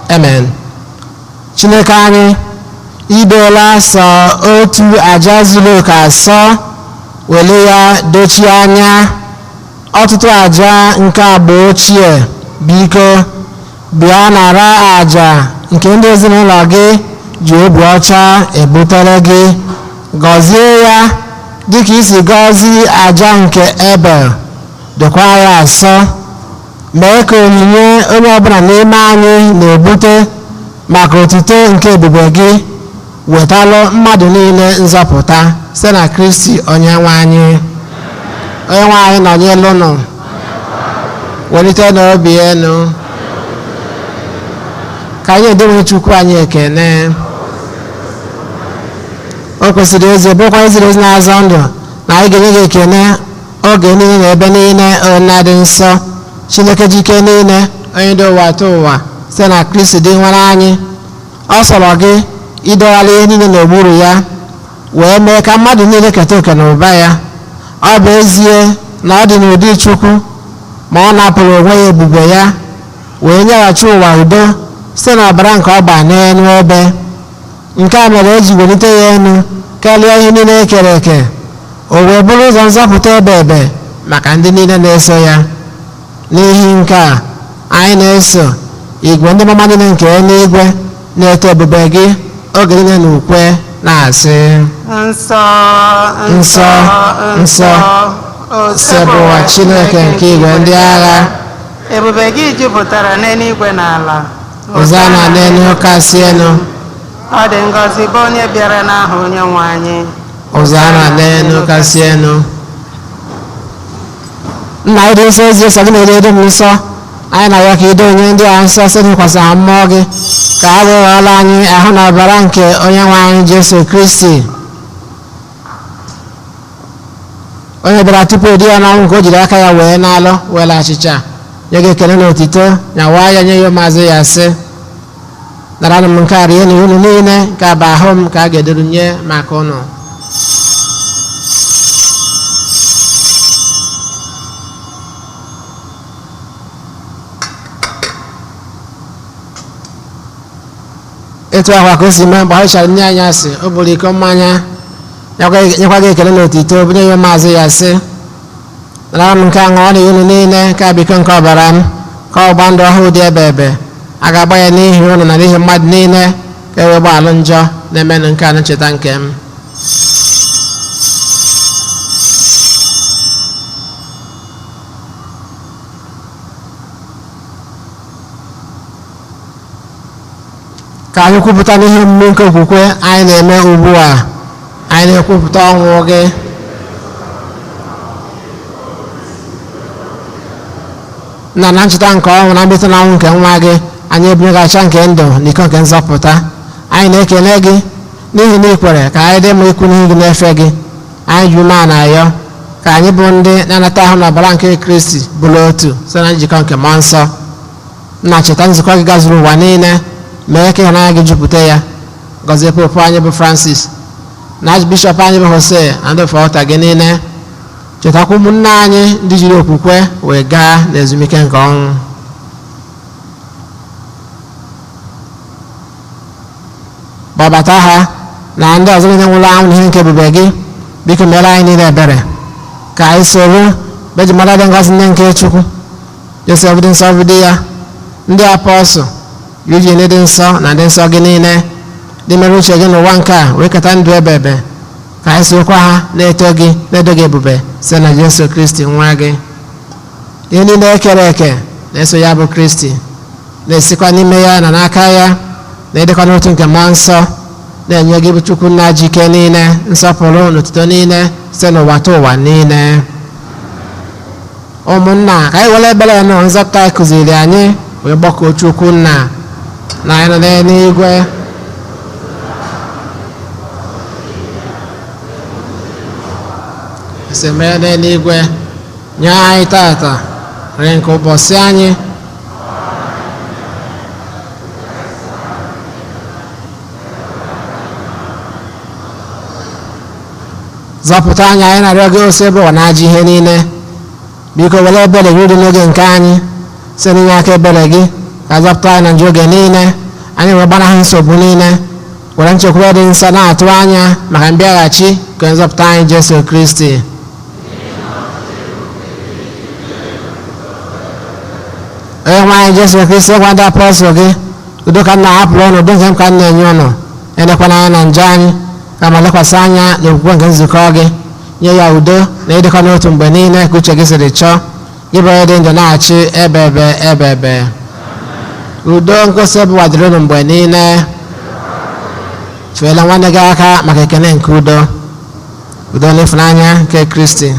Amen. Chineke anyị ibeela sọ otu aja zuru oke asọ wele ya dochie anya ọtụtụ aja nke agba ochie. Biko bịa nara aja nke ndị ezinụlọ gị ji obi ọcha ebutere gị. Gọzie ya dịka isi gọzie aja nke Ebel. Dokwa ya asọ, mee ka onyinye onye ọbụla n'ime anyị na-ebute maka otuto nke ebube gị wetalụ mmadụ niile nzọpụta site na Kristi onye nwe anyị. Onye nwe anyị nọnyelụ nụ, welite n'obi enu, ka anyị edowe Chukwu anyị ekene. O kwesịrị ezi, bụrụkwa eziri ezi na-azọ ndụ na anyị ga-enye gị ekene oge niile na ebe niile, onye dị nsọ, Chineke jike niile, onye dị ụwa atọ ụwa, site na Kristi dị nwere anyị. Ọ sọrọ gị idogharị ihe niile n'okpuru ya, wee mee ka mmadụ niile keta oke na ụba ya. Ọ bụ ezie na ọ dị n'ụdị Chukwu, ma ọ napụrụ onwe ya ebube ya, wee nyeghachi ụwa udo site n'ọbara nke ọ gba n'elu obe. Nke a mere e ji welite ya elu karịa ihe niile e kere eke, o wee bụrụ ụzọ nzọpụta ebe ebe maka ndị niile na-eso ya. N'ihi nke a, anyị na-eso igwe ndị mama niile nke eluigwe na-eto ebube gị oge niile na ukwe na-asị: Nsọ, Nsọ, nsọ, Osebụwa Chineke nke igwe ndị agha, ebube gị jupụtara n'eluigwe na ala. Hozana n'elu kasị elu. Ọ dị ngọzi bụ onye bịara n'aha onye nwe anyị. Hozana n'elu kasị elu. Nna anyị dị nsọ, ezi nsọ gị na-edo edo m nsọ, anyị na-arịọ ka ido onye ndị a nsọ site n'ịkwasa ha mmụọ gị, ka ha wee ghọọla anyị ahụ na ọbara nke onye nwe anyị Jesu Kristi, onye bịara tupu di ya n'ọnwụ nke o jiri aka ya wee n'alụ were achịcha nye gị ekele na otito, nyawa ya nye ya ụmụazụ ya, sị: naranụ m nke a, rie na unu niile, nke a bụ ahụ m ka a ga-edoru nye maka unu. Etu ahụ ka o si mee mgbe ha richara nne anyị asị, o buru iko mmanya, nyekwa gị ekele na otito, bunye ya ụmụazụ ya, sị: nara m nke a, ṅụọ na unu niile, nke a bụ iko nke ọbara m, ka ọgba ndụ ọhụụ dị ebe ebe a ga-agba ya n'ihi unu na n'ihi mmadụ niile, ka e wee gbaalụ njọ. Na-emenụ nke a na ncheta nke m. Ka anyị kwupụta n'ihe omume nke okwukwe anyị na-eme ugbu a. Anyị na-ekwupụta ọnwụ gị, na na ncheta nke ọnwụ na mbilite n'ọnwụ nke nwa gị, anyị ebunyeghacha nke ndụ na iko nke nzọpụta. Anyị na-ekele gị n'ihi na ị kwere ka anyị dị mma ikwu n'ihu gị na-efe gị. Anyị ji umeala ayọ ka anyị bụ ndị na-anata ahụ na ọbara nke Kristi bụrụ otu site na njikọ nke mmụọ nsọ. Na cheta nzukọ gị gazuru ụwa niile, mee ka ịhụnanya gị jupụta ya. Gọzie popu anyị bụ Francis na Archbishọp anyị bụ Jose na ndị ụta gị niile. Chetakwa ụmụnne anyị ndị jiri okwukwe wee gaa n'ezumike nke ọnwụ. Gbabata ha na ndị ọzọ niile nwụrụ anwụ n'ihe nke ebube gị. Biko mere anyị niile ebere, ka anyị soro mejimara dị ngọzi nne nke Chukwu, Josef dị nsọ bụ di ya, ndị apọstụl Eugene dị nsọ na ndị nsọ gị niile dị mere uche gị n'ụwa nke a wee keta ndụ ebe ebe, ka anyị sorokwa ha na-eto gị na-edo gị ebube site na Jesu Kristi nwa gị. Ihe niile e kere eke na-eso ya bụ Kristi, na-esikwa n'ime ya na n'aka ya na ịdịkwa n'otu nke mmụọ nsọ, na-enye gị bụ Chukwu nna ji ike niile nsọpụrụ na otuto niile site n'ụwa ta ụwa niile. Ụmụnna, ka anyị were ebere nụ nzọpụta anyị kụziri anyị wee gbakọọ Chukwu nna na anyị nọ n'eluigwe. Esi mere n'eluigwe, nye anyị tata nri nke ụbọchị anyị. Zọpụta anyị, anyị na-arịọ gị, ose ebe ụwa na-ajọ ihe niile. Biko were ebere gị dị n'oge nke anyị, site n'inye aka ebere gị ka zọpụta anyị na njọ oge niile, anyị wee gbanahụ nsogbu niile, were nchekwube dị nsọ na-atụ anya maka mbịaghachi nke nzọpụta anyị Jesu Kristi. Onye nwe anyị Jesu Kristi, gwa ndị apọstụl gị: udo ka m na-ahapụrụ ụnụ, udo nke m ka m na-enye ụnụ. Elekwana anya na njọ anyị, kama lekwasị anya n'okwukwe nke nzukọ gị, nye ya udo na ịdịkọ n'otu mgbe niile ka uche gị siri chọọ. Gị bụ onye dị ndụ na-achị ebebe ebebe. Udo nkwụsị bụ dịrị unu mgbe niile. Chụela nwanne gị aka maka ekele nke udo. Udo na ịfụnanya nke Kristi.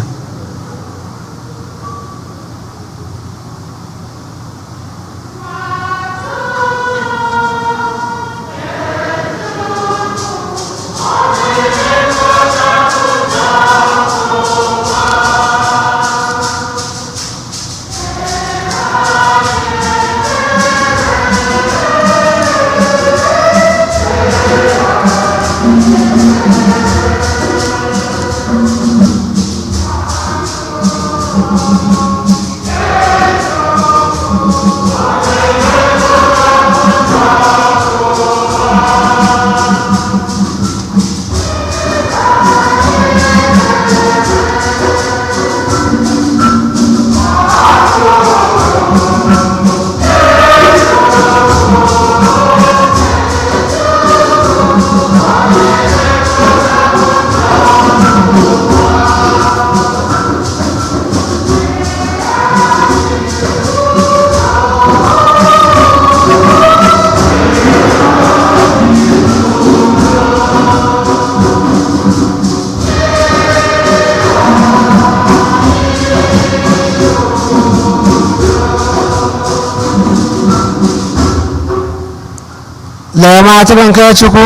Lee ma atụrụ nke Chukwu,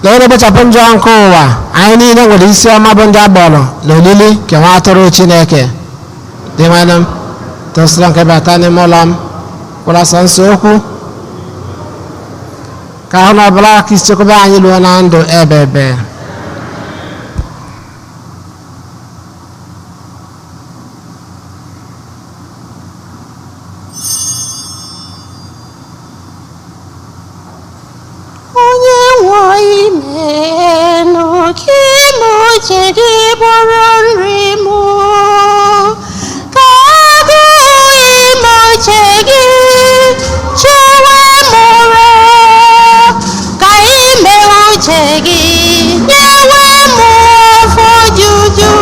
lee na-ekpochapụ njọ nke ụwa. Anyị niile nwere isi ọma bụ ndị agbọrọ na olili nke nwa atụrụ Chineke. Dị nwanne m, tụsịrị nke bata n'ime ụlọ m, kwụrụ ọsọ nsọ okwu ka ahụ na ọbụla ka isi chekwaba anyị ruo na ndụ ebebe. Onye nwe anyị meenụ ka ime uche gị bụrụ nri m, ka agụụ ime uche gị chewe m ụra, ka ime uche gị nyewe m afọ ojuju.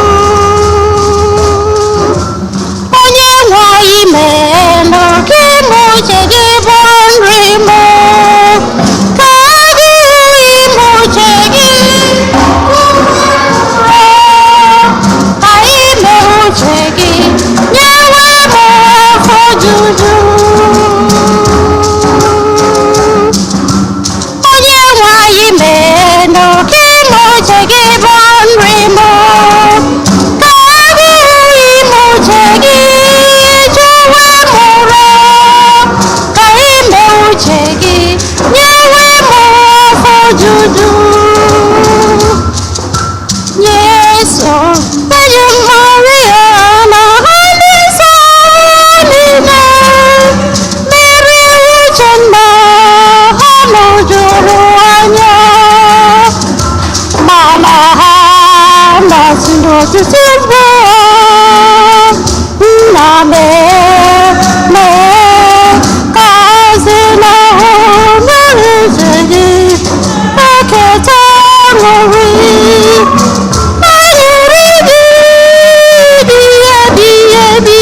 Onye nwe anyị meenụ ka ime uche gị bụrụ nri m, ka agụụ ime uche gị, ka ime uche gị nyewe m afọ ojuju. Onye nwe anyị meenụ ka ime uche gị bụrụ nri m, ka agụụ ime uche gị chụwe m ụra, ka ime uche gị nyewe m afọ ojuju. Yesu, Virgin Maria, na ha ndị nsọ niile, mere uche nna ha nọjuru anya, mana ha na-asị n'osisi mbụ nna mee mee ka ezi na ahụ mere uche gị eketa aṅụrị aṅụrị gị dị ebighị ebi.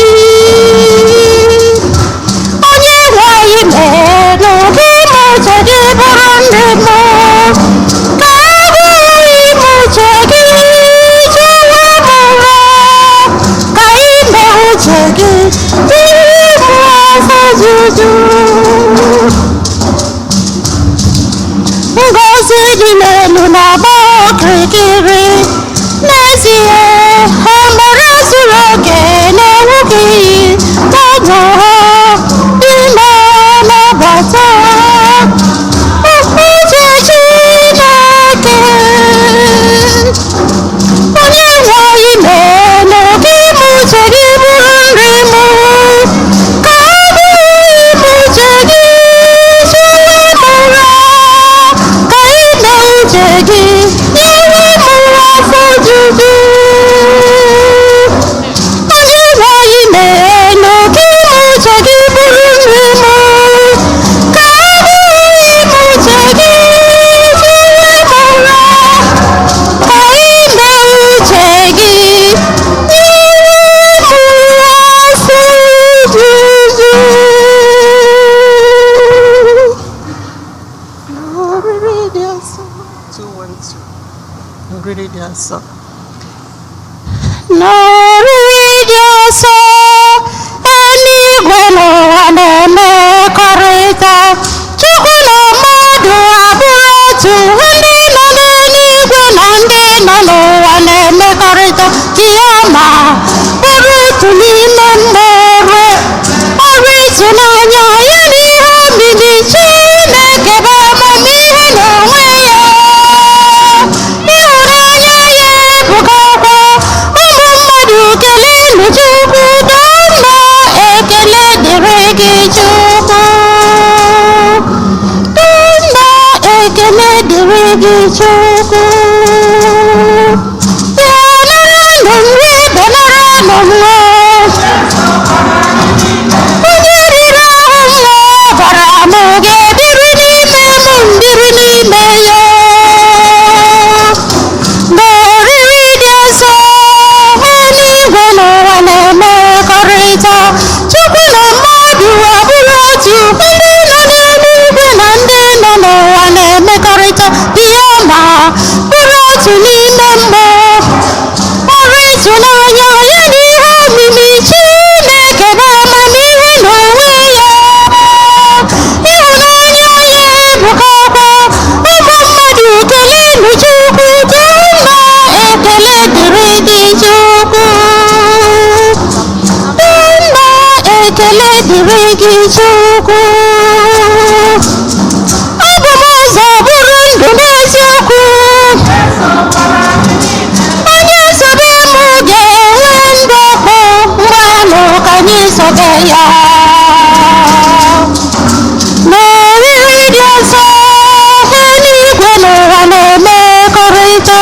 Onye nwe anyị mee n'oge ime uche gị bụrụ ndị mmụọ, ka agụụ ime uche gị chụwa m ụra, ka ime uche gị dịrị m afọ ojuju. Ngozi dị n'elu na-agba okirikiri, n'ezie ha mere zuru oke na-enweghị iyi n'ọdụ ha ime nabata uche Chineke. Onye nwe anyị mee n'oge ime uche gị bụrụ nri m, ka agụụ ime uche gị chụwa m ụra, ka ime uche gị nyewe m afọ Oriri dị asọ. N'oriri dị nsọ, eluigwe na ụwa na-emekọrịta. Chukwu na mmadụ abụrụ otu, ndị nọ n'eluigwe na ndị nọ n'ụwa na-emekọrịta. Ihe ma bụrụ otu n'ime mmụọ ọrụ ịtụnanya ya na ihe omimi Chineke bụ amamihe n'onwe ya. Ịhụnanya ya ebukakwa ụmụ mmadụ, kelenu Chukwu, too ekele dịrị gị Chukwu, too ekele dịrị gị Chukwu. Bịa naranụ nri, bịa naranụ nwa. Onye riri ahụ nwa ọbara m ga-ebiri n'ime m, mbiri n'ime ya. N'oriri dị nsọ, eluigwe na ụwa na-emekọrịta. Chukwu na mmadụ abụrụ otu, ndị nọ n'eluigwe na ndị nọ n'ụwa na-emekọrịta. Ihe ma bụrụ otu n'ime mmụọ ọrụ ịtụnanya ya na ihe omimi Chineke bụ amamihe n'onwe ya. Ịhụnanya ya ebukakwa ụmụ mmadụ, kelenu Chukwu, too ekele dịrị gị Chukwu, too ekele dịrị gị Chukwu. Abụ m ụzọ, bụrụ ndụ n'eziokwu. Onye sobe m ga-enwe ndụ ọkụ. Ngwanụ ka anyị sobe ya. N'oriri dị nsọ, eluigwe na ụwa na-emekọrịta.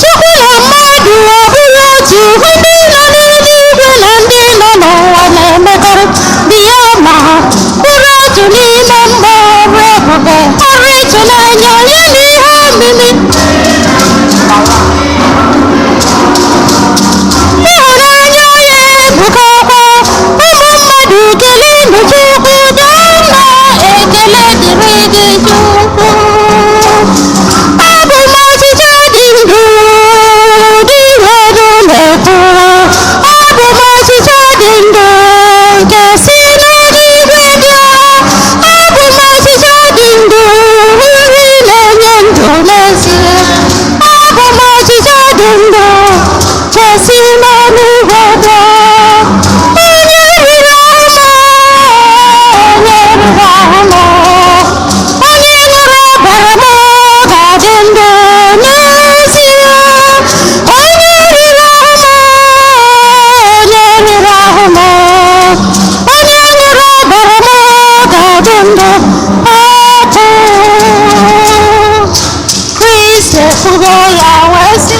Chukwu na mmadụ abụrụ otu, ndị nọ n'eluigwe na ndị nọ n'ụwa na-emekọrịta. Dị ya ma bụrụ otu n'ime mmụọ ọrụ ebube, ọrụ ịtụnanya ya na ihe omimi. Ịhụnanya ya ebukakwa ụmụ mmadụ, kelenu Chukwu, too ekele dịrị gị Chukwu. Abụ m achịcha dị ndụ, dị elu na-ekwu. Abụ m achịcha dị ndụ nke si n'eluigwe bịa. Abụ m achịcha dị ndụ, nri na-enye ndụ n'ezie. Abụ m achịcha dị ndụ nke si n'eluigwe bịa. Onye riri ahụ m, onye riri ahụ m, onye ṅụrụ ọbara m ga-adị ndụ n'ezie. Onye riri ahụ m, onye riri ahụ m, onye ṅụrụ ọbara m ga-adị ndụ. Ọkụ Kristi ekwugo ya wee sị.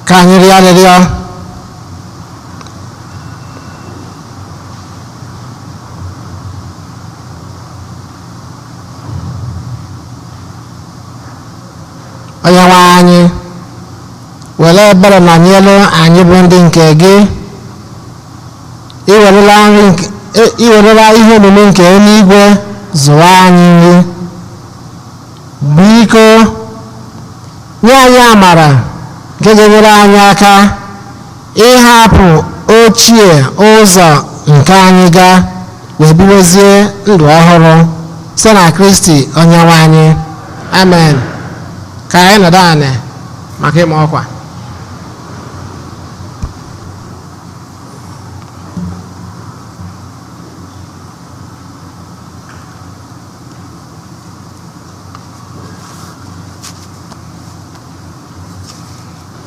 Ka anyị rịọ arịrịọ. Onye nwe anyị, were ebere nọnyere anyị bụ ndị nke gị. I werela nri nke Iwerela ihe omume nke eluigwe zụwa anyị nri. Biko nye anyị amara nke ga-enyere anyị aka ịhapụ ochie ụzọ nke anyị ga wee bidozie ndụ ọhụrụ site na Kristi Onyenwe anyị. Amen. Ka anyị nọdụ anị maka ịma ọkwa.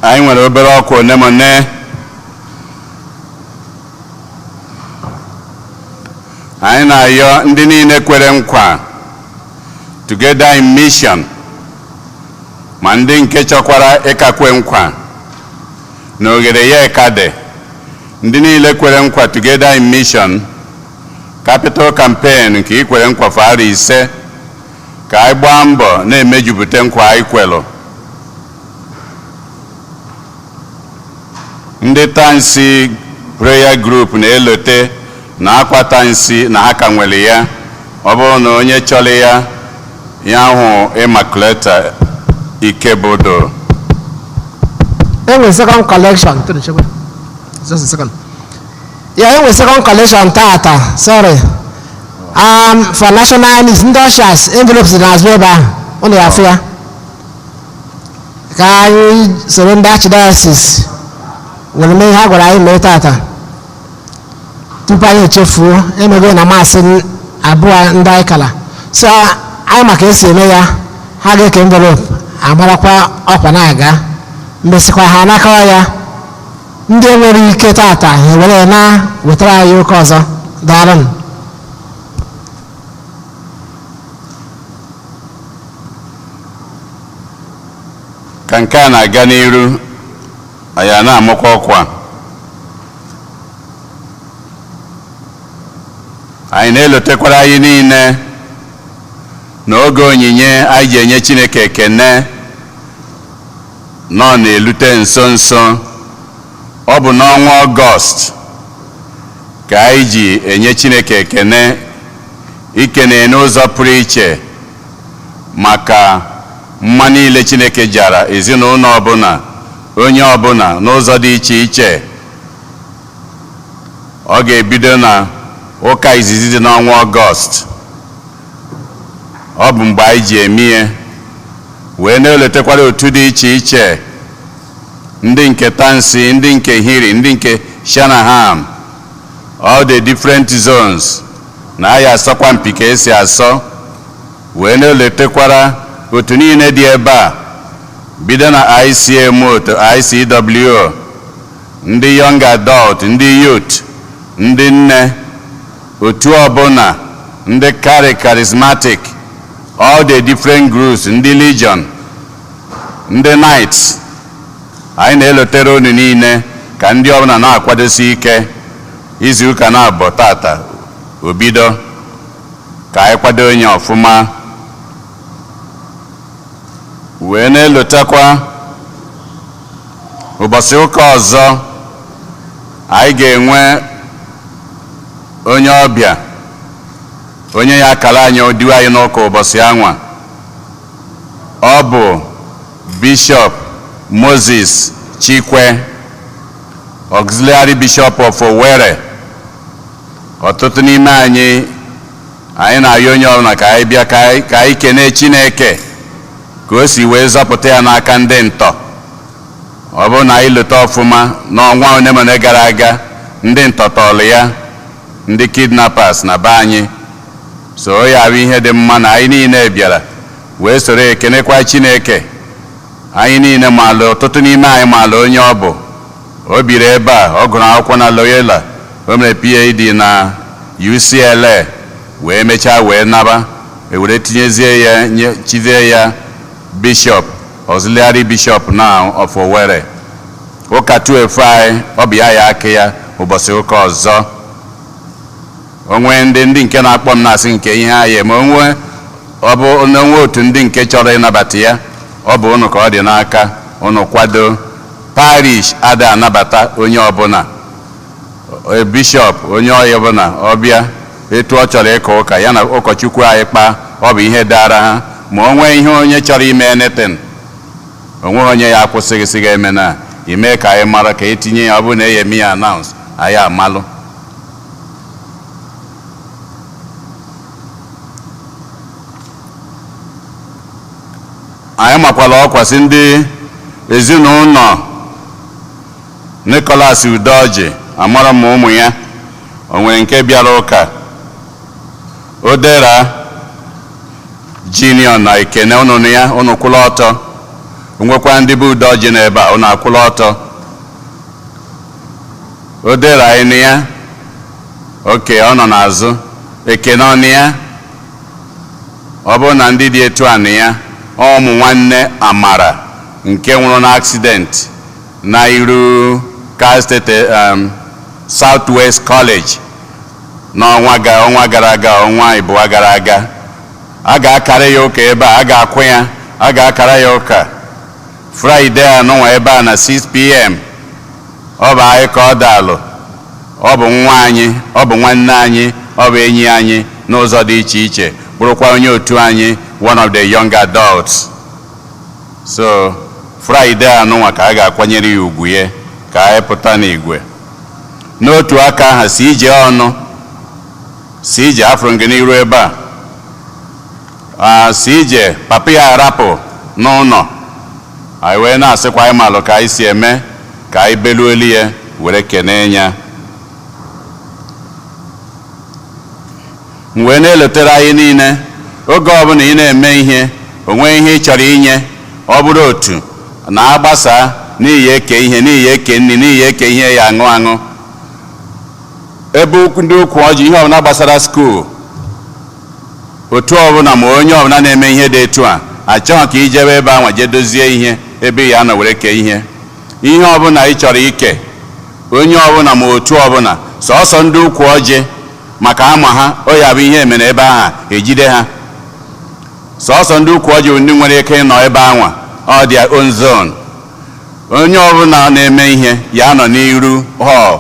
Anyị nwere obere ọkwa one ma one. Anyị na-ayọ ndị niile kwere nkwa Together in Mission, ma ndị nke chọkwara ịkakwe nkwa na oghere ya ka dị. Ndị niile kwere nkwa Together in Mission Capital Campaign nke ikwere nkwa fara 5, ka anyị gbaa mbọ na-emejupụta nkwa anyị kwelụ. Ndị Tansi Prayer Group na-elote na akwa Tansi na ha ka nwere ya. Ọ bụrụ na onye chọrọ ya, ya hụ Immaculata Ikebodo. Enwe second collection. Tony, chekwa. Just a second. Yeah, enwe second collection tata. Sorry. For national needs, ndị ushers, envelopes dị n'azụ ebe ahụ. Unu ya afụ ya. Ka anyị soro ndị archdiocese were mee ihe a gwara anyị mee tata. Tupu anyị echefuo, emego na maasị 2 ndị anyị kala. So anyị maka esi eme ya, ha ga-eke envelope, agbarakwa ọkwa na-aga. Mesịkwa ha anakọrọ ya. Ndị nwere ike tata ha ewere na wetara anyị ụka ọzọ. Daalụnụ. Ka nke a na-aga n'iru, anyị a na-amụkwa ọkwa. Anyị na-elotekwara anyị niile na oge onyinye anyị ji enye Chineke ekene nọ na-elute nso nso. Ọ bụ n'ọnwa Ọgọst ka anyị ji enye Chineke ekene, ikene n'ụzọ pụrụ iche maka mma niile Chineke jara ezinụlọ ọbụla, onye ọbụla n'ụzọ dị iche iche. Ọ ga-ebido na ụka izizi dị n'ọnwa Ọgọst. Ọ bụ mgbe anyị ji eme ihe, wee na-eletekwara otu dị iche iche, ndị nke Tansi, ndị nke Hiri, ndị nke Shanahan, all the different zones na anyị asọkwa mpi ka esi asọ, wee na-eletekwara otu niile dị ebe a, bido na ICM, otu ICWO, ndị young adult, ndị youth, ndị nne, otu ọbụla, ndị charismatic, all the different groups, ndị legion, ndị knights. Anyị na-elotere unu niile ka ndị ọbụla na-akwadosi ike. Izu ụka na-abọ tata obido, ka anyị kwado onye ọfụma. Wee na-elotekwa ụbọchị ụka ọzọ anyị ga-enwe onye ọbịa, onye ya akara anyị odiwe anyị n'ụka ụbọchị anwa. Ọ bụ Bishop Moses Chikwe, Auxiliary Bishop of Owerri. Ọtụtụ n'ime anyị na-ayọ onye ọbụla ka anyị bịa ka anyị kene Chineke ka o si wee zọpụta ya n'aka ndị ntọ. Ọ bụrụ na anyị leta ọfụma n'ọnwa one ma one gara aga, ndị ntọ tọọlụ ya, ndị kidnappers na be anyị. So ya bụ ihe dị mma na anyị niile bịara wee soro ekenekwa Chineke. Anyị niile maala, ọtụtụ n'ime anyị maala onye ọ bụ. O biri ebe a, ọ gụrụ akwụkwọ na Loyola, o mere PhD na UCLA, wee mechaa wee naba, ewere tinyezie ya, chizie ya Bishop, Auxiliary Bishop now of Owerri. Ụka 12 anyị, ọ bụ ya ya aka ya ụbọchị ụka ọzọ. Onwe ndị nke na-akpọ m na-asị nke ihe anyị eme, onwe ọ bụ onwe otu ndị nke chọrọ ịnabata ya, ọ bụ unu ka ọ dị n'aka, unu kwado. Parish ada anabata onye ọbụla. Bishọp, onye ọya ọbụla ọbịa etu ọ chọrọ ịka ụka ya na ụkọchukwu anyị kpaa, ọ bụ ihe dara ha. Ma o nwee ihe onye chọrọ ime anything, onweghị onye ya akwụsịghị sị ga-eme na ime ka anyị mara ka etinye ya. Ọ bụrụ na e eme ya announce, anyị amalụ. Anyị makwala ọkwa sị ndị ezinụlọ Nicholas Udoji, amara m ụmụ ya o nwere nke bịara ụka, Odera Junior na Ekene, ụnụ ya ụnụ kwụla ọtọ. Nwekwa ndị bụ Udoji n'ebe a, ụnụ akwụla ọtọ. Odera anyị nụ ya, oke ọ nọ n'azụ. Ekene ọnụ ya, ọ bụrụ na ndị dị etu a nụ ya, ụmụ nwanne Amara nke nwụrụ na accident na iru Cal State Southwest College n'ọnwa ọnwa gara aga, ọnwa ịbụọ gara aga. A ga-akara ya ụka ebe a, a ga-akwụ ya, a ga-akara ya ụka Friday a nụnwa ebe a na 6 p.m. Ọ bụ anyị ka ọ dalụ. Ọ bụ nwa anyị, ọ bụ nwanne anyị, ọ bụ enyi anyị n'ụzọ dị iche iche, bụrụkwa onye otu anyị, one of the young adults. So Friday anụnwa ka a ga-akwanyere ya ugwu ya, ka anyị pụta n'igwe. N'otu aka ahụ, si ije ọnụ si ije afụrụ gị n'iru ebe a, si ije papa ya arapụ n'ụlọ anyị, wee na-asịkwa anyị malụ ka anyị si eme ka anyị beluelu ya were kenee ya. M wee na-elotere anyị niile, oge ọbụla ị na-eme ihe, o nwee ihe ị chọrọ inye, ọ bụrụ otu na-agbasa n'ihi eke ihe, n'ihi eke nri, n'ihi eke ihe ya aṅụ aṅụ, ebe ndị ukwu ọjị, ihe ọbụla gbasara school, otu ọbụla ma onye ọbụla na-eme ihe dị etu a, achọghị ka ijebe ebe ahụ jee dozie ihe ebe ya nọ were kee ihe. Ihe ọbụla ị chọrọ ike, onye ọbụla ma otu ọbụla, sọọsọ ndị ukwu ọjị, maka ama ha o ya bụ ihe mere ebe ahụ ejide ha. Sọọsọ ndị ukwu ọjị bụ ndị nwere ike ịnọ ebe anwa, ọ their own zone. Onye ọbụla na-eme ihe ya nọ n'iru hall,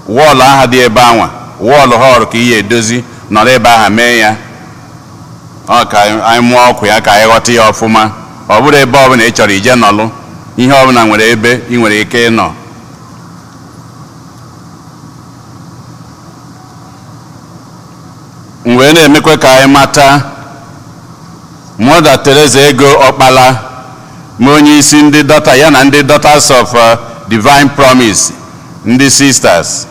wall ahụ dị ebe anwa, wall hall ka ihe edozi, nọrọ ebe ahụ mee ya. Ọ ka anyị mụọ ọkụ ya ka anyị ghọta ya ọfụma. Ọ bụrụ ebe ọbụla ị chọrọ ije nọlụ, ihe ọbụla nwere ebe ị nwere ike ịnọ. M wee na-emekwa ka anyị mata Mother Teresa Ego Ọkpala, ma onye isi ndị daughter ya na ndị Daughters of Divine Promise, ndị sisters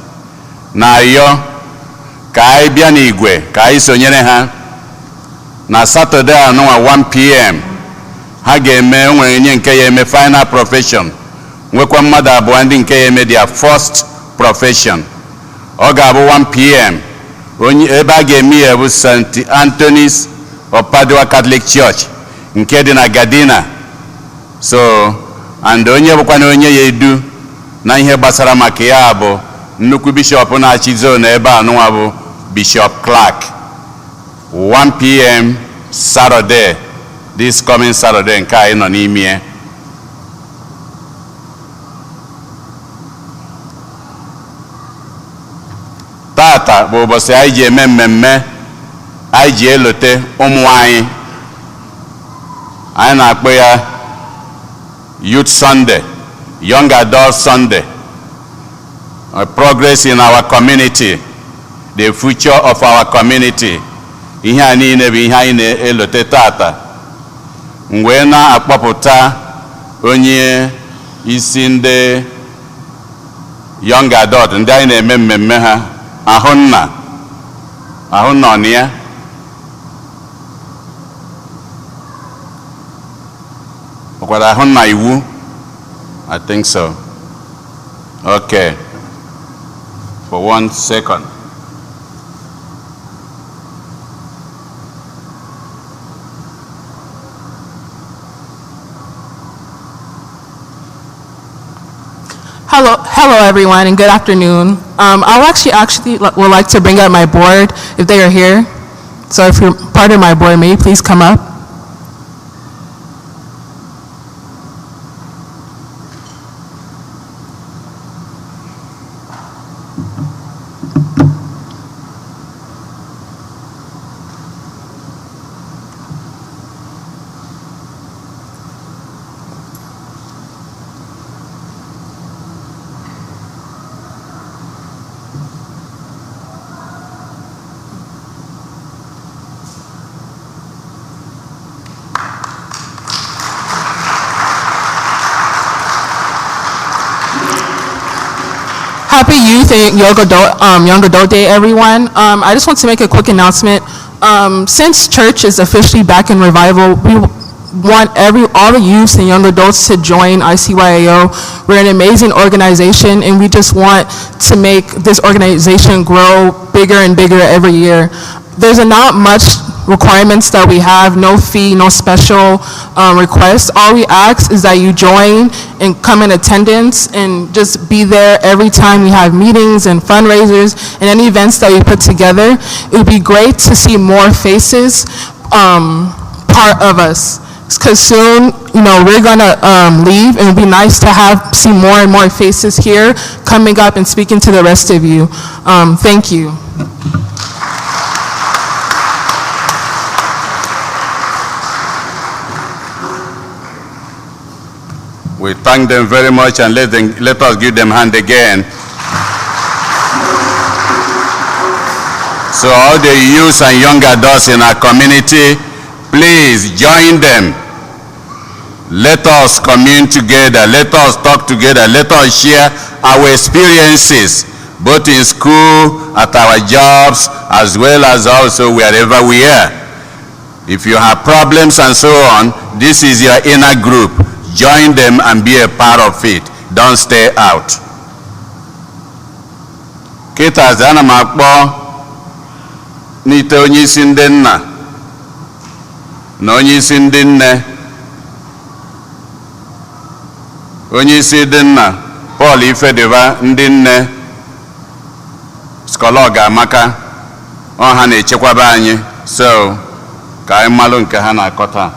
na-ayọ ka anyị bịa n'igwe ka anyị sonyere ha na Saturday anụnwa 1 p.m. Ha ga-eme, o nwere onye nke ya eme final profession, nwekwa mmadụ abụọ ndị nke ya eme their first profession. Ọ ga-abụ 1 p.m. Onye ebe a ga-eme ya bụ St. Anthony's of Padua Catholic Church nke dị na Gardena. So and onye bụkwa na onye ya edu na ihe gbasara maka ya bụ nnukwu bishọp na-achị zone ebe a nụnwa, bụ Bishop Clark. 1 p.m. Saturday, this coming Saturday nke anyị nọ n'ime ya. Tata bụ ụbọchị anyị ji eme mmemme anyị ji elote ụmụ anyị. Anyị na-akpọ ya Youth Sunday, Young Adult Sunday, progress in our community, the future of our community. Ihe a niile bụ ihe anyị na-elote tata. M wee na-akpọpụta onye isi ndị young adult, ndị anyị na-eme mmemme ha, Ahụnna. Ahụnna ọ na ya? Ọkwara Ahụnna iwu? I think so. Okay, for one second. Hello, hello everyone, and good afternoon. I would actually would like to bring up my board if they are here. So if you're part of my board, may you please come up? Happy Youth and Young Adult Day, everyone. I just want to make a quick announcement. Since church is officially back in revival, we want all the youths and young adults to join ICYAO. We're an amazing organization, and we just want to make this organization grow bigger and bigger every year. There's not much requirements that we have, no fee, no special requests. All we ask is that you join and come in attendance and just be there every time we have meetings and fundraisers and any events that we put together. It would be great to see more faces part of us, because soon, you know, we're gonna leave, and it would be nice to see more and more faces here coming up and speaking to the rest of you. Thank you. We thank them very much, and let us give them hand again. So all the youth and young adults in our community, please join them. Let us commune together. Let us talk together. Let us share our experiences, both in school, at our jobs, as well as also wherever we are. If you have problems and so on, this is your inner group. Join them and be a part of it. Don't stay out. Kịta ana m akpọ n'ite onye isi ndị nna na onye isi ndị nne. Onye isi ndị nna Paul Ifediba, ndị nne Skolog Amaka, ọ ha na-echekwaba anyị, so ka anyị malụ nke ha na-akọ taa.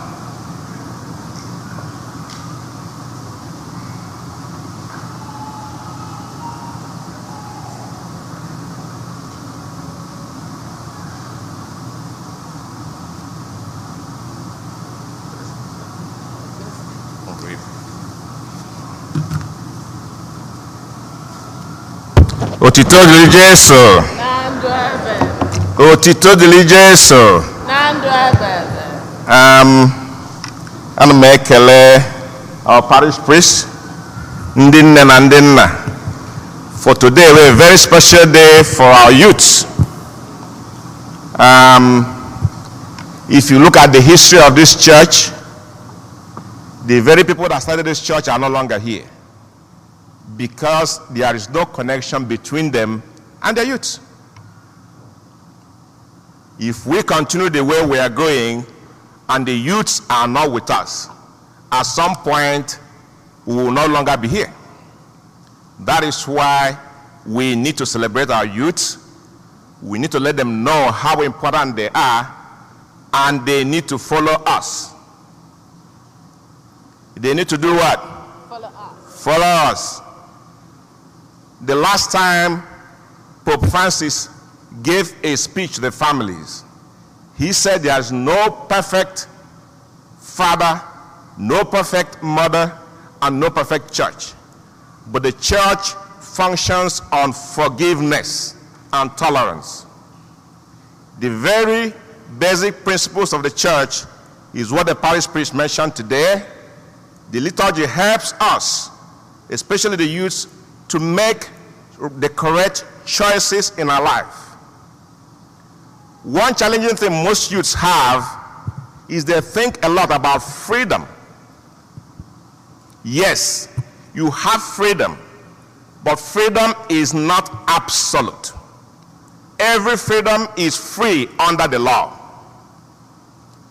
Otito dịrị Jesu. Otito dịrị Jesu. Ana m ekele our parish priest, ndị nne na ndị nna, for today, a very special day for our youths. If you look at the history of this church, the very people that started this church are no longer here, because there is no connection between them and the youth. If we continue the way we are going and the youths are not with us, at some point we will no longer be here. That is why we need to celebrate our youth. We need to let them know how important they are, and they need to follow us. They need to do what? Follow us. Follow us. The last time Pope Francis gave a speech to the families, he said there is no perfect father, no perfect mother, and no perfect church. But the church functions on forgiveness and tolerance. The very basic principles of the church is what the parish priest mentioned today. The liturgy helps us, especially the youths, to make the correct choices in our life. One challenging thing most youths have is they think a lot about freedom. Yes, you have freedom, but freedom is not absolute. Every freedom is free under the law.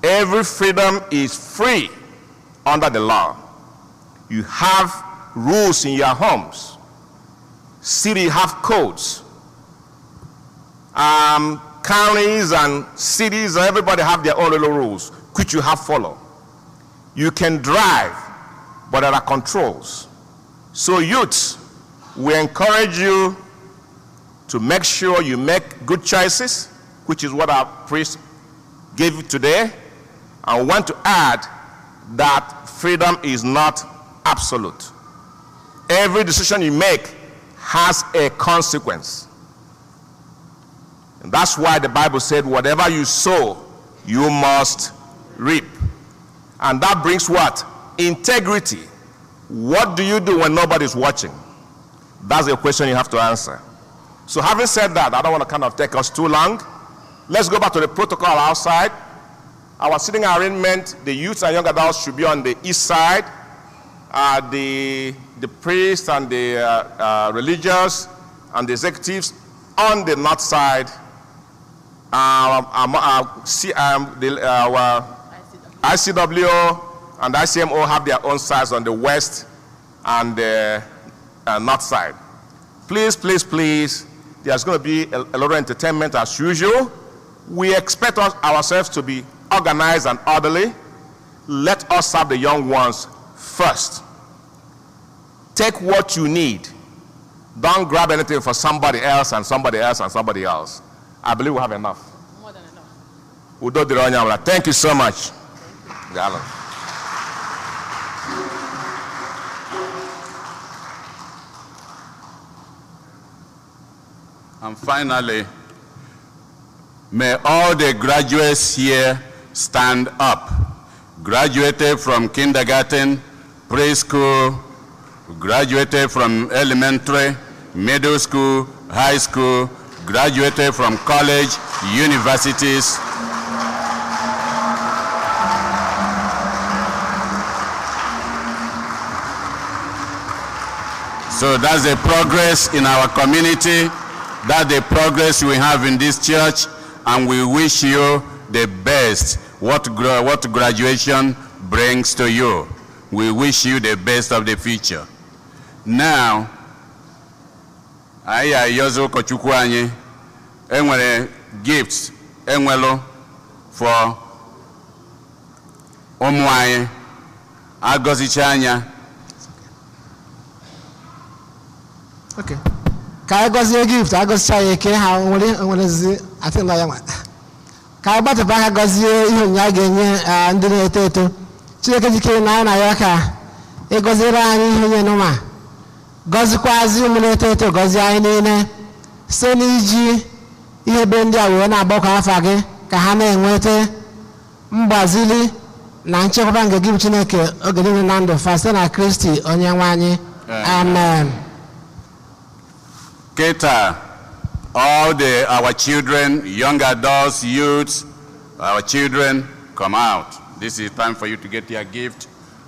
Every freedom is free under the law. You have rules in your homes. City have codes. Counties and cities, everybody have their own little rules, which you have follow. You can drive, but there are controls. So youths, we encourage you to make sure you make good choices, which is what our priest gave you today. I want to add that freedom is not absolute. Every decision you make has a consequence. And that's why the Bible said, whatever you sow, you must reap. And that brings what? Integrity. What do you do when nobody's watching? That's a question you have to answer. So having said that, I don't want to kind of take us too long. Let's go back to the protocol outside. Our sitting arrangement, the youth and young adults should be on the east side. The priests and the religious and the executives on the north side. Our ICW and ICMO have their own sides on the west and the north side. Please, please, please, there's going to be a lot of entertainment as usual. We expect ourselves to be organized and orderly. Let us serve the young ones first. Take what you need. Don't grab anything for somebody else and somebody else and somebody else. I believe we have enough. More than enough. Udo dịrị onye ọbụla. Thank you so much. Daalụ. And finally, may all the graduates here stand up. Graduated from kindergarten, preschool, graduated from elementary, middle school, high school, graduated from college, universities. So that's the progress in our community. That's the progress we have in this church, and we wish you the best. What graduation brings to you. We wish you the best of the future. Now, anyị ayọzi ụkọchukwu anyị enwere gifts enwelu for ụmụ anyị agọzicha anya. Okay. Ka anyị gọzie gift, agọzicha ya eke ha nwerezi atịla ya nwa. Ka anyị gbatịpụ aka gọzie ihe onyinye a ga-enye ndị na-eto eto. Chineke jikere na anyị na ya ka ịgọziere anyị ihe onye nụma. Gọzikwazi ụmụ na-eto eto, gọzie anyị niile site n'iji ihe be ndị a wee na-agbakọ afa gị ka ha na-enweta mgbazili na nchekwaba nke gị bụ Chineke oge niile na ndụ fa site na Kristi onye nwe anyị. Amen. Keta, all our children, young adults, youths, our children, come out. This is time for you to get your gift.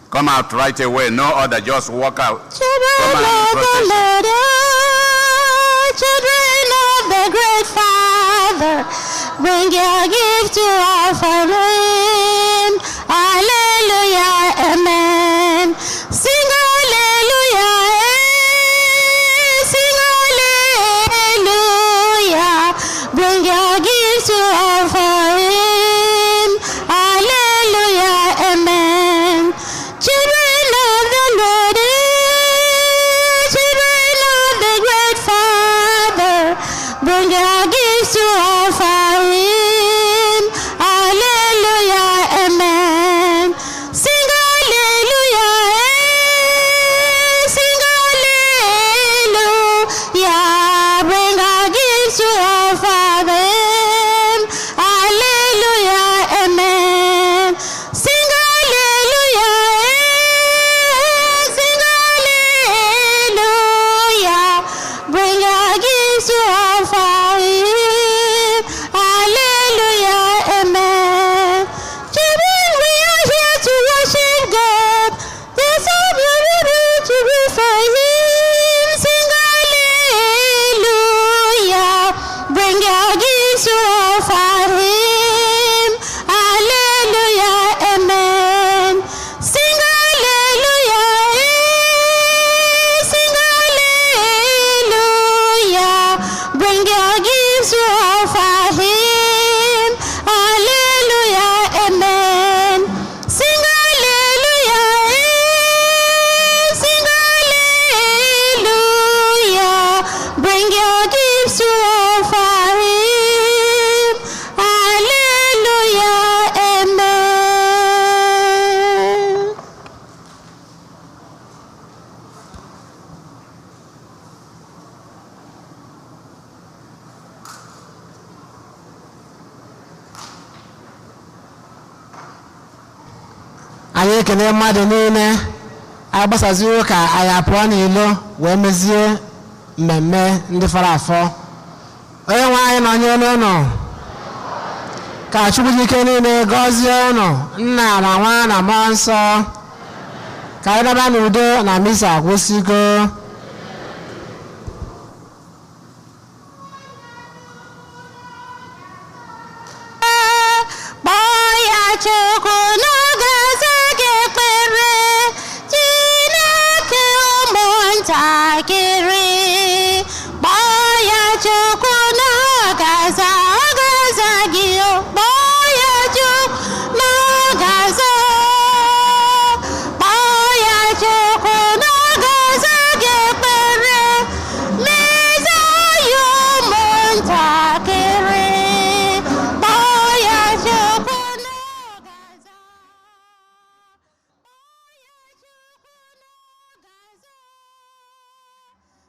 Come out right away. No other, just walk out. Children of the Lord, children of the great Father, bring your gift to our him. Hallelujah, amen. Sing hallelujah, sing hallelujah. Bring your gift to offer him. Hallelujah, amen. Children of the Lord, children of the great Father, bring your gifts to offer him. Hallelujah, amen. Sing hallelujah, sing hallelujah. Bring our gifts to offer him. Hallelujah, amen. Sing hallelujah, sing hallelujah. Bring our gifts to offer him. Hallelujah, amen. Children, we are here to worship God. There's a beauty to be for him. Sing hallelujah. Bring your gifts to offer him. Hallelujah, amen. Sing hallelujah, sing hallelujah. Bring your gifts to offer him. Hallelujah, amen. Sing hallelujah, sing hallelujah. Bring your gifts to offer him. Hallelujah, amen. Anyị ekene mmadụ niile. Anyị gbasazie ụka, anyị apụọ n'ilo wee mezie. Mmemme ndị fọrọ afọ, onye nwe anyị nọnyere ụnụ. Ka Chukwu ji ike niile gọzie ụnụ, Nna na Nwa na Mmụọ Nsọ. Ka anyị daba n'udo na misa agwụsịgo.